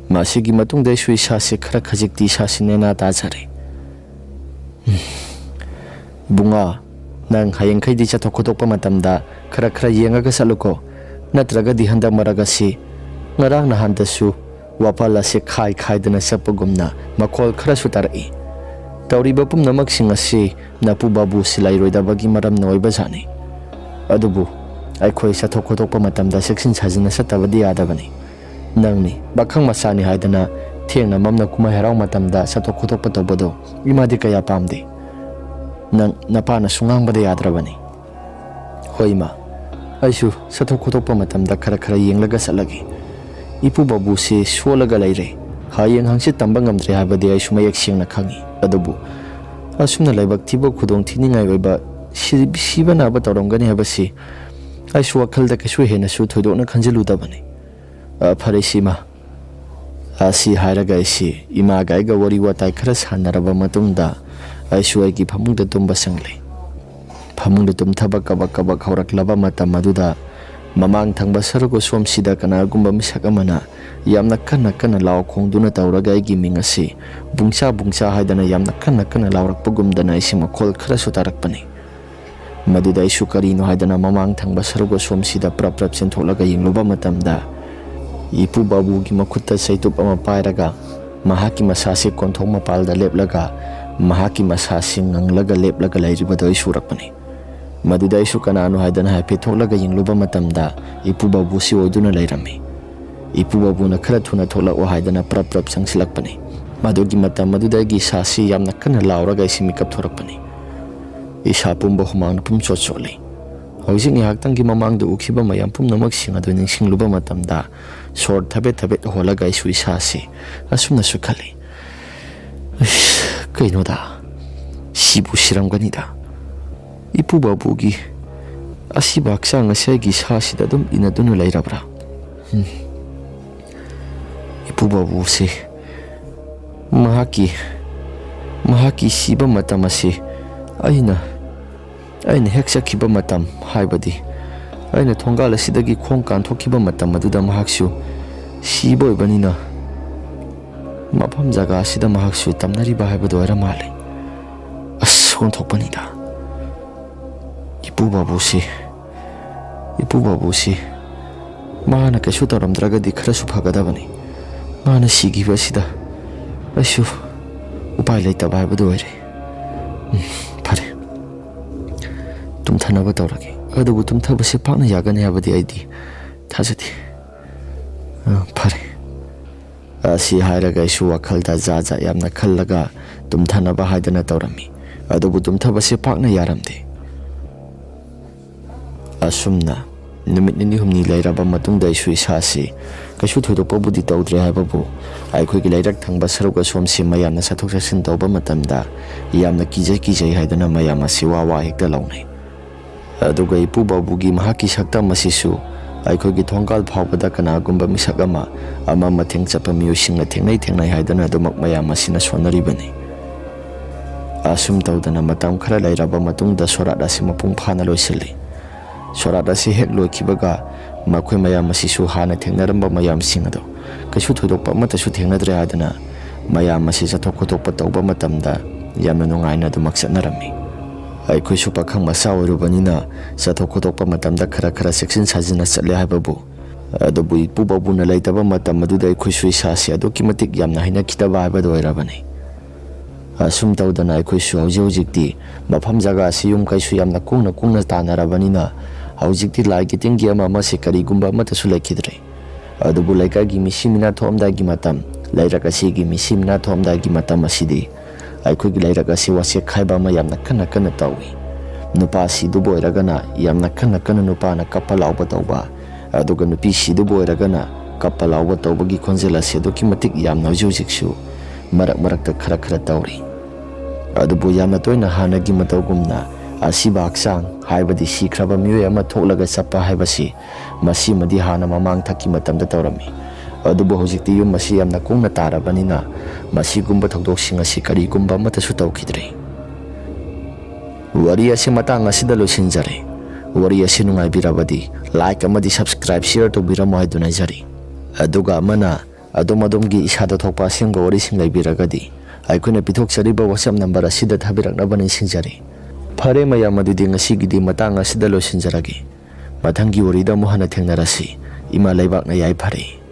ꯃꯁꯤꯒꯤ ꯃꯇꯨꯡꯗ ꯑꯩꯁꯨ ꯏꯁꯥꯁꯦ ꯈꯔ ꯈꯖꯤꯛꯇꯤ ꯏꯁꯥꯁꯤ ꯅꯦꯅꯥ ꯇꯥꯖꯔꯦ꯫ "ꯏꯕꯨꯡꯉꯣ, ꯅꯪ ꯍꯌꯦꯡꯈꯩꯗꯤ ꯆꯠꯊꯣꯛ ꯈꯣꯠꯇꯣꯛꯄ ꯃꯇꯝꯗ ꯈꯔ ꯈꯔ ꯌꯦꯡꯉꯒ ꯆꯠꯂꯨꯀꯣ, ꯅꯠꯇ꯭ꯔꯒꯗꯤ ꯍꯟꯗꯛ ꯃꯔꯛ ꯑꯁꯤ ꯉꯔꯥꯡ ꯅꯍꯥꯟꯗꯁꯨ ꯋꯥꯄꯜ ꯑꯁꯤ ꯈꯥꯏ ꯈꯥꯏꯗꯅ ꯆꯠꯄꯒꯨꯝꯅ ꯃꯈꯣꯜ ꯈꯔꯁꯨ ꯇꯥꯔꯛꯏ꯫ ꯇꯧꯔꯤꯕ ꯄꯨꯝꯅꯃꯛꯁꯤꯡ ꯑꯁꯤ ꯅꯄꯨ ꯕꯥꯕꯨ ꯁꯤꯂꯥꯏꯔꯣꯏꯗꯕꯒꯤ ꯃꯔꯝꯅ ꯑꯣꯏꯕꯖꯥꯠꯅꯤ꯫ ꯑꯗꯨꯕꯨ ꯑꯩꯈꯣꯏ ꯆꯠꯊꯣꯛ ꯈꯣꯠꯇꯣꯛꯄ ꯃꯇꯝꯗ ꯆꯦꯛꯁꯤꯟ ꯁꯥꯖꯤꯟꯅ ꯆꯠꯇꯕꯗꯤ ꯌꯥꯗꯕꯅꯤ꯫ "ꯅꯪꯅꯤ, ꯄꯥꯈꯪ ꯃꯆꯥꯅꯤ ꯍꯥꯏꯗꯅ ꯊꯦꯡꯅ ꯃꯝꯅ ꯀꯨꯝꯍꯩ ꯍꯔꯥꯎ ꯃꯇꯝꯗ ꯆꯠꯊꯣꯛ ꯈꯣꯠꯇꯣꯛꯄ ꯇꯧꯕꯗꯣ ꯏꯃꯥꯗꯤ ꯀꯌꯥ ꯄꯥꯝꯗꯦ꯫ ꯅꯪ ꯅꯄꯥꯅꯁꯨ ꯉꯥꯡꯕꯗ ꯌꯥꯗ꯭ꯔꯕꯅꯤ꯫" "ꯍꯣꯏ ꯏꯃꯥ, ꯑꯩꯁꯨ ꯆꯠꯊꯣꯛ ꯈꯣꯠꯇꯣꯛꯄ ꯃꯇꯝꯗ ꯈꯔ ꯈꯔ ꯌꯦꯡꯂꯒ ꯆꯠꯂꯒꯦ꯫ ꯏꯄꯨ ꯕꯥꯕꯨꯁꯦ ꯁꯣꯜꯂꯒ ꯂꯩꯔꯦ꯫ ꯍꯌꯦꯡ ꯍꯪꯆꯤꯠ ꯇꯝꯕ ꯉꯝꯗ꯭ꯔꯦ ꯍꯥꯏꯕꯗꯤ ꯑꯩꯁꯨ ꯃꯌꯦꯛ ꯁꯦꯡꯅ ꯈꯪꯉꯤ꯫ ꯑꯗꯨꯕꯨ ꯑꯁꯨꯝꯅ ꯂꯥꯏꯕꯛ ꯊꯤꯕ, ꯈꯨꯗꯣꯡ ꯊꯤꯅꯤꯡꯉꯥꯏ ꯑꯣꯏꯕ, ꯁꯤ-, ꯁꯤꯕ ꯅꯥꯕ ꯇꯧꯔꯝꯒꯅꯤ ꯍꯥꯏꯕꯁꯤ ꯑꯩꯁꯨ ꯋꯥꯈꯜꯗ ꯀꯩꯁꯨ ꯍꯦꯟꯅꯁꯨ ꯊꯣꯏꯗꯣꯛꯅ ꯈꯟꯖꯤꯜꯂꯨꯗꯕꯅꯤ꯫ ꯑ, ꯐꯔꯦ ꯏꯃꯥ꯫" ꯑꯁꯤ ꯍꯥꯏꯔꯒ ꯑꯩꯁꯤ ꯏꯃꯥꯒ ꯑꯩꯒ ꯋꯥꯔꯤ ꯋꯥꯇꯥꯏ ꯈꯔ ꯁꯥꯟꯅꯔꯕ ꯃꯇꯨꯡꯗ ꯑꯩꯁꯨ ꯑꯩꯒꯤ ꯐꯃꯨꯡꯗ ꯇꯨꯝꯕ ꯆꯪꯂꯦ꯫ ꯐꯃꯨꯡꯗ ꯇꯨꯝꯊꯕ ꯀꯕꯛ ꯀꯕꯛ ꯍꯧꯔꯛꯂꯕ ꯃꯇꯝ ꯑꯗꯨꯗ ꯃꯃꯥꯡ ꯊꯪꯕ ꯁꯔꯨꯛ ꯑꯁꯣꯝꯁꯤꯗ ꯀꯅꯥꯒꯨꯝꯕ ꯃꯤꯁꯛ ꯑꯃꯅ ꯌꯥꯝꯅ ꯀꯟꯅ ꯀꯟꯅ ꯂꯥꯎ ꯈꯣꯡꯗꯨꯅ ꯇꯧꯔꯒ ꯑꯩꯒꯤ ꯃꯤꯡ ꯑꯁꯤ ꯕꯨꯡꯆꯥ ꯕꯨꯡꯆꯥ ꯍꯥꯏꯗꯅ ꯌꯥꯝꯅ ꯀꯟꯅ ꯀꯟꯅ ꯂꯥꯎꯔꯛꯄꯒꯨꯝꯗꯅ ꯑꯩꯁꯤ ꯃꯈꯣꯜ ꯈꯔꯁꯨ ꯇꯥꯔꯛꯄꯅꯤ꯫ ꯃꯗꯨꯗ ꯑꯩꯁꯨ ꯀꯔꯤꯅꯣ ꯍꯥꯏꯗꯅ ꯃꯃꯥꯡ ꯊꯪꯕ ꯁꯔꯨꯛ ꯑꯁꯣꯝꯁꯤꯗ ꯄ꯭ꯔꯞ ꯄ꯭ꯔꯞ ꯆꯦꯟꯊꯣꯛꯂꯒ ꯌꯦꯡꯂꯨꯕ ꯃꯇꯝꯗ ꯏꯄꯨ ꯕꯥꯕꯨꯒꯤ ꯃꯈꯨꯠꯇ ꯆꯩꯇꯨꯞ ꯑꯃ ꯄꯥꯏꯔꯒ ꯃꯍꯥꯛꯀꯤ ꯃꯁꯥꯁꯤ ꯀꯣꯟꯊꯣꯡ ꯃꯄꯥꯜꯗ ꯂꯦꯞꯂꯒ ꯃꯍꯥꯛꯀꯤ ꯃꯁꯥꯁꯤ ꯉꯪꯂꯒ ꯂꯦꯞꯂꯒ ꯂꯩꯔꯤꯕꯗꯨ ꯑꯩꯁꯨ ꯎꯔꯛꯄꯅꯤ꯫ ꯃꯗꯨꯗ ꯑꯩꯁꯨ ꯀꯅꯥꯅꯣ ꯍꯥꯏꯗꯅ ꯍꯥꯏꯐꯦꯠ ꯊꯣꯛꯂꯒ ꯌꯦꯡꯂꯨꯕ ꯃꯇꯝꯗ ꯏꯄꯨ ꯕꯥꯕꯨꯁꯤ ꯑꯣꯏꯗꯨꯅ ꯂꯩꯔꯝꯃꯤ꯫ ꯏꯄꯨ ꯕꯥꯕꯨꯅ ꯈꯔ ꯊꯨꯅ ꯊꯣꯛꯂꯛꯑꯣ ꯍꯥꯏꯗꯅ ꯄ꯭ꯔꯞ ꯄ꯭ꯔꯞ ꯆꯪꯁꯤꯜꯂꯛꯄꯅꯤ꯫ ꯃꯗꯨꯒꯤ ꯃꯇꯝ ꯑꯗꯨꯗ ꯑꯩꯒꯤ ꯏꯁꯥꯁꯤ ꯌꯥꯝꯅ ꯀꯟꯅ ꯂꯥꯎꯔꯒ ꯑꯩꯁꯤ ꯃꯤꯀꯞ ꯊꯣꯔꯛꯄꯅꯤ꯫ ꯏꯁꯥ ꯄꯨꯝꯕ ꯍꯨꯃꯥꯡꯅ ꯄꯨꯝ ꯆꯣꯠ ꯆꯣꯠꯂꯤ꯫ ꯍꯧꯖꯤꯛ ꯉꯥꯏꯍꯥꯛꯇꯪꯒꯤ ꯃꯃꯥꯡꯗ ꯎꯈꯤꯕ ꯃꯌꯥꯝ ꯄꯨꯝꯅꯃꯛꯁꯤꯡ ꯑꯗꯨ ꯅꯤꯡꯁꯤꯡꯂꯨꯕ ꯃꯇꯝꯗ ꯁꯣꯔ ꯊꯕꯦꯠ ꯊꯕꯦꯠ ꯍꯣꯜꯂꯒ ꯑꯩꯁꯨ ꯏꯁꯥꯁꯤ ꯑꯁꯨꯝꯅꯁꯨ ꯈꯜꯂꯤ, "ꯑꯁ, ꯀꯩꯅꯣꯗ, ꯁꯤꯕꯨ ꯁꯤꯔꯝꯒꯅꯤꯗ꯫ ꯏꯄꯨ ꯕꯥꯕꯨꯒꯤ ꯑꯁꯤꯕ ꯍꯛꯆꯥꯡ ꯑꯁꯤ ꯑꯩꯒꯤ ꯏꯁꯥꯁꯤꯗ ꯑꯗꯨꯝ ꯏꯟꯅꯗꯨꯅ ꯂꯩꯔꯕ꯭ꯔꯥ? ꯎꯝ꯫ ꯏꯄꯨ ꯕꯥꯕꯨꯁꯤ ꯃꯍꯥꯛꯀꯤ, ꯃꯍꯥꯛꯀꯤ ꯁꯤꯕ ꯃꯇꯝ ꯑꯁꯤ ꯑꯩꯅ, ꯑꯩꯅ ꯍꯦꯛ ꯆꯠꯈꯤꯕ ꯃꯇꯝ, ꯍꯥꯏꯕꯗꯤ ꯑꯩꯅ ꯊꯣꯡꯒꯥꯜ ꯑꯁꯤꯗꯒꯤ ꯈꯣꯡ ꯀꯥꯟꯊꯣꯛꯈꯤꯕ ꯃꯇꯝ ꯑꯗꯨꯗ ꯃꯍꯥꯛꯁꯨ ꯁꯤꯕ ꯑꯣꯏꯕꯅꯤꯅ ꯃꯐꯝ ꯖꯒꯥ ꯑꯁꯤꯗ ꯃꯍꯥꯛꯁꯨ ꯇꯝꯅꯔꯤꯕ ꯍꯥꯏꯕꯗꯨ ꯑꯣꯏꯔ ꯃꯥꯜꯂꯦ꯫ ꯑꯁ, ꯑꯣꯟꯊꯣꯛꯄꯅꯤꯗ꯫ ꯏꯄꯨ ꯕꯥꯕꯨꯁꯤ, ꯏꯄꯨ ꯕꯥꯕꯨꯁꯤ ꯃꯥꯅ ꯀꯩꯁꯨ ꯇꯧꯔꯝꯗ꯭ꯔꯒꯗꯤ ꯈꯔꯁꯨ ꯐꯒꯗꯕꯅꯤ꯫ ꯃꯥꯅ ꯁꯤꯈꯤꯕ ꯑꯁꯤꯗ ꯑꯩꯁꯨ ꯎꯄꯥꯏ ꯂꯩꯇꯕ ꯍꯥꯏꯕꯗꯨ ꯑꯣꯏꯔꯦ꯫ ꯎꯝ, ꯐꯔꯦ, ꯇꯨꯝꯊꯅꯕ ꯇꯧꯔꯒꯦ꯫ ꯑꯗꯨꯕꯨ ꯇꯨꯝꯊꯕꯁꯦ ꯄꯥꯛꯅ ꯌꯥꯒꯅꯤ ꯍꯥꯏꯕꯗꯤ ꯑꯩꯗꯤ ꯊꯥꯖꯗꯦ꯫" "ꯑ, ꯐꯔꯦ"꯫ ꯑꯁꯤ ꯍꯥꯏꯔꯒ ꯑꯩꯁꯨ ꯋꯥꯈꯜꯗ ꯖꯥꯠ ꯖꯥꯠ ꯌꯥꯝꯅ ꯈꯜꯂꯒ ꯇꯨꯝꯊꯅꯕ ꯍꯥꯏꯗꯅ ꯇꯧꯔꯝꯃꯤ꯫ ꯑꯗꯨꯕꯨ ꯇꯨꯝꯊꯕꯁꯤ ꯄꯥꯛꯅ ꯌꯥꯔꯝꯗꯦ꯫ ꯑꯁꯨꯝꯅ ꯅꯨꯃꯤꯠ ꯅꯤꯅꯤ ꯍꯨꯝꯅꯤ ꯂꯩꯔꯕ ꯃꯇꯨꯡꯗ ꯑꯩꯁꯨ ꯏꯁꯥꯁꯤ ꯀꯩꯁꯨ ꯊꯣꯏꯗꯣꯛꯄꯕꯨꯗꯤ ꯇꯧꯗ꯭ꯔꯦ ꯍꯥꯏꯕꯕꯨ, ꯑꯩꯈꯣꯏꯒꯤ ꯂꯩꯔꯛ ꯊꯪꯕ ꯁꯔꯨꯛ ꯑꯁꯣꯝꯁꯤ ꯃꯌꯥꯝꯅ ꯆꯠꯊꯣꯛ ꯆꯠꯁꯤꯟ ꯇꯧꯕ ꯃꯇꯝꯗ ꯌꯥꯝꯅ ꯀꯤꯖꯩ ꯀꯤꯖꯩ ꯍꯥꯏꯗꯨꯅ ꯃꯌꯥꯝ ꯑꯁꯤ ꯋꯥ ꯋꯥ ꯍꯦꯛꯇ ꯂꯥꯎꯅꯩ꯫ ꯑꯗꯨꯒ ꯏꯄꯨ ꯕꯥꯕꯨꯒꯤ ꯃꯍꯥꯛꯀꯤ ꯁꯛꯇꯝ ꯑꯁꯤꯁꯨ ꯑꯩꯈꯣꯏꯒꯤ ꯊꯣꯡꯒꯥꯜ ꯐꯥꯎꯕꯗ ꯀꯅꯥꯒꯨꯝꯕ ꯃꯤꯁꯛ ꯑꯃ, ꯑꯃ ꯃꯇꯦꯡ ꯆꯠꯄ ꯃꯤꯑꯣꯏꯁꯤꯡꯅ ꯊꯦꯡꯅꯩ ꯊꯦꯡꯅꯩ ꯍꯥꯏꯗꯨꯅ ꯑꯗꯨꯃꯛ ꯃꯌꯥꯝ ꯑꯁꯤꯅ ꯁꯣꯟꯅꯔꯤꯕꯅꯤ꯫ ꯑꯁꯨꯝ ꯇꯧꯗꯅ ꯃꯇꯝ ꯈꯔ ꯂꯩꯔꯕ ꯃꯇꯨꯡꯗ ꯁꯣꯔꯥꯠ ꯑꯁꯤ ꯃꯄꯨꯡ ꯐꯥꯅ ꯂꯣꯏꯁꯤꯜꯂꯤ꯫ ꯁꯣꯔꯥꯠ ꯑꯁꯤ ꯍꯦꯛ ꯂꯣꯏꯈꯤꯕꯒ ꯃꯈꯣꯏ ꯃꯌꯥꯝ ꯑꯁꯤꯁꯨ ꯍꯥꯟꯅ ꯊꯦꯡꯅꯔꯝꯕ ꯃꯌꯥꯝꯁꯤꯡ ꯑꯗꯣ ꯀꯩꯁꯨ ꯊꯣꯏꯗꯣꯛꯄ ꯑꯃꯠꯇꯁꯨ ꯊꯦꯡꯅꯗ꯭ꯔꯦ ꯍꯥꯏꯗꯨꯅ ꯃꯌꯥꯝ ꯑꯁꯤ ꯆꯠꯊꯣꯛ ꯈꯣꯠꯇꯣꯛꯄ ꯇꯧꯕ ꯃꯇꯝꯗ ꯌꯥꯝꯅ ꯅꯨꯡꯉꯥꯏꯅ ꯑꯗꯨꯃꯛ ꯆꯠꯅꯔꯝꯃꯤ꯫ ꯑꯩꯈꯣꯏꯁꯨ ꯄꯥꯈꯪ ꯃꯆꯥ ꯑꯣꯏꯔꯨꯕꯅꯤꯅ ꯆꯠꯊꯣꯛ ꯈꯣꯠꯇꯣꯛꯄ ꯃꯇꯝꯗ ꯈꯔ ꯈꯔ ꯆꯦꯛꯁꯤꯟ ꯁꯥꯖꯤꯟꯅ ꯆꯠꯂꯦ ꯍꯥꯏꯕꯕꯨ, ꯑꯗꯨꯕꯨ ꯏꯄꯨ ꯕꯥꯕꯨꯅ ꯂꯩꯇꯕ ꯃꯇꯝ ꯑꯗꯨꯗ ꯑꯩꯈꯣꯏꯁꯨ ꯏꯁꯥꯁꯦ ꯑꯗꯨꯛꯀꯤ ꯃꯇꯤꯛ ꯌꯥꯝꯅ ꯍꯩꯅꯈꯤꯗꯕ ꯍꯥꯏꯕꯗꯨ ꯑꯣꯏꯔꯕꯅꯤ꯫ ꯑꯁꯨꯝ ꯇꯧꯗꯅ ꯑꯩꯈꯣꯏꯁꯨ ꯍꯧꯖꯤꯛ ꯍꯧꯖꯤꯛꯇꯤ ꯃꯐꯝ ꯖꯒꯥ ꯑꯁꯤ ꯌꯨꯝ ꯀꯩꯁꯨ ꯌꯥꯝꯅ ꯀꯨꯡꯅ ꯀꯨꯡꯅ ꯇꯥꯟꯅꯔꯕꯅꯤꯅ ꯍꯧꯖꯤꯛꯇꯤ ꯂꯥꯏꯒꯤ ꯇꯤꯟꯒꯤ ꯑꯃ ꯑꯃꯁꯦ ꯀꯔꯤꯒꯨꯝꯕ ꯑꯃꯠꯇꯁꯨ ꯂꯩꯈꯤꯗ꯭ꯔꯦ꯫ ꯑꯗꯨꯕꯨ ꯂꯩꯀꯥꯏꯒꯤ ꯃꯤꯁꯤ ꯃꯤꯅꯥ ꯊꯣꯛꯑꯝꯗꯥꯏꯒꯤ ꯃꯇꯝ, ꯂꯩꯔꯛ ꯑꯁꯤꯒꯤ ꯃꯤꯁꯤ ꯃꯤꯅꯥ ꯊꯣꯛꯑꯝꯗꯥꯏꯒꯤ ꯃꯇꯝ ꯑꯁꯤꯗꯤ ꯑꯩꯈꯣꯏꯒꯤ ꯂꯩꯔꯛ ꯑꯁꯤ ꯋꯥꯁꯦꯛ ꯈꯥꯏꯕ ꯑꯃ ꯌꯥꯝꯅ ꯀꯟꯅ ꯀꯟꯅ ꯇꯧꯏ꯫ ꯅꯨꯄꯥꯁꯤꯗꯨꯕꯨ ꯑꯣꯏꯔꯒꯅ ꯌꯥꯝꯅ ꯀꯟꯅ ꯀꯟꯅ ꯅꯨꯄꯥꯅ ꯀꯞꯄ ꯂꯥꯎꯕ ꯇꯧꯕ, ꯑꯗꯨꯒ ꯅꯨꯄꯤꯁꯤꯗꯨꯕꯨ ꯑꯣꯏꯔꯒꯅ ꯀꯞꯄ ꯂꯥꯎꯕ ꯇꯧꯕꯒꯤ ꯈꯣꯟꯖꯦꯜ ꯑꯁꯤ ꯑꯗꯨꯛꯀꯤ ꯃꯇꯤꯛ ꯌꯥꯝꯅ ꯍꯧꯖꯤꯛ ꯍꯧꯖꯤꯛꯁꯨ ꯃꯔꯛ ꯃꯔꯛꯇ ꯈꯔ ꯈꯔ ꯇꯧꯔꯤ꯫ ꯑꯗꯨꯕꯨ ꯌꯥꯝꯅ ꯇꯣꯏꯅ ꯍꯥꯟꯅꯒꯤ ꯃꯇꯧꯒꯨꯝꯅ ꯑꯁꯤꯕ ꯍꯛꯆꯥꯡ, ꯍꯥꯏꯕꯗꯤ ꯁꯤꯈ꯭ꯔꯕ ꯃꯤꯑꯣꯏ ꯑꯃ ꯊꯣꯛꯂꯒ ꯆꯠꯄ ꯍꯥꯏꯕꯁꯤ, ꯃꯁꯤꯃꯗꯤ ꯍꯥꯟꯅ ꯃꯃꯥꯡꯊꯛꯀꯤ ꯃꯇꯝꯗ ꯇꯧꯔꯝꯃꯤ꯫ ꯑꯗꯨꯕꯨ ꯍꯧꯖꯤꯛꯇꯤ ꯌꯨꯝ ꯑꯁꯤ ꯌꯥꯝꯅ ꯀꯨꯡꯅ ꯇꯥꯔꯕꯅꯤꯅ ꯃꯁꯤꯒꯨꯝꯕ ꯊꯧꯗꯣꯛꯁꯤꯡ ꯑꯁꯤ ꯀꯔꯤꯒꯨꯝꯕ ꯑꯃꯠꯇꯁꯨ ꯇꯧꯈꯤꯗ꯭ꯔꯦ꯫ ꯋꯥꯔꯤ ꯑꯁꯤ ꯃꯇꯥꯡ ꯑꯁꯤꯗ ꯂꯣꯏꯁꯤꯟꯖꯔꯦ꯫ ꯋꯥꯔꯤ ꯑꯁꯤ ꯅꯨꯡꯉꯥꯏꯕꯤꯔꯕꯗꯤ like ꯑꯃꯗꯤ subscribe, share ꯇꯧꯕꯤꯔꯝꯃꯣ ꯍꯥꯏꯗꯨꯅ ꯍꯥꯏꯖꯔꯤ꯫ ꯑꯗꯨꯒ ꯑꯃꯅ, ꯑꯗꯣꯝ ꯑꯗꯣꯝꯒꯤ ꯏꯁꯥꯗ ꯊꯣꯛꯄ ꯑꯁꯦꯡꯕ ꯋꯥꯔꯤꯁꯤꯡ ꯂꯩꯕꯤꯔꯒꯗꯤ ꯑꯩꯈꯣꯏꯅ ꯄꯤꯊꯣꯛꯆꯔꯤꯕ WhatsApp number ꯑꯁꯤꯗ ꯊꯥꯕꯤꯔꯛꯅꯕ ꯅꯤꯡꯁꯤꯡꯖꯔꯤ꯫ ꯐꯔꯦ ꯃꯌꯥꯝ, ꯑꯗꯨꯗꯤ ꯉꯁꯤꯒꯤꯗꯤ ꯃꯇꯥꯡ ꯑꯁꯤꯗ ꯂꯣꯏꯁꯤꯟꯖꯔꯒꯦ꯫ ꯃꯊꯪꯒꯤ ꯋꯥꯔꯤꯗ ꯑꯃꯨꯛ ꯍꯟꯅ ꯊꯦꯡꯅꯔꯁꯤ꯫ ꯏꯃꯥ ꯂꯩꯕꯥꯛꯅ ꯌꯥꯏꯐꯔꯦ꯫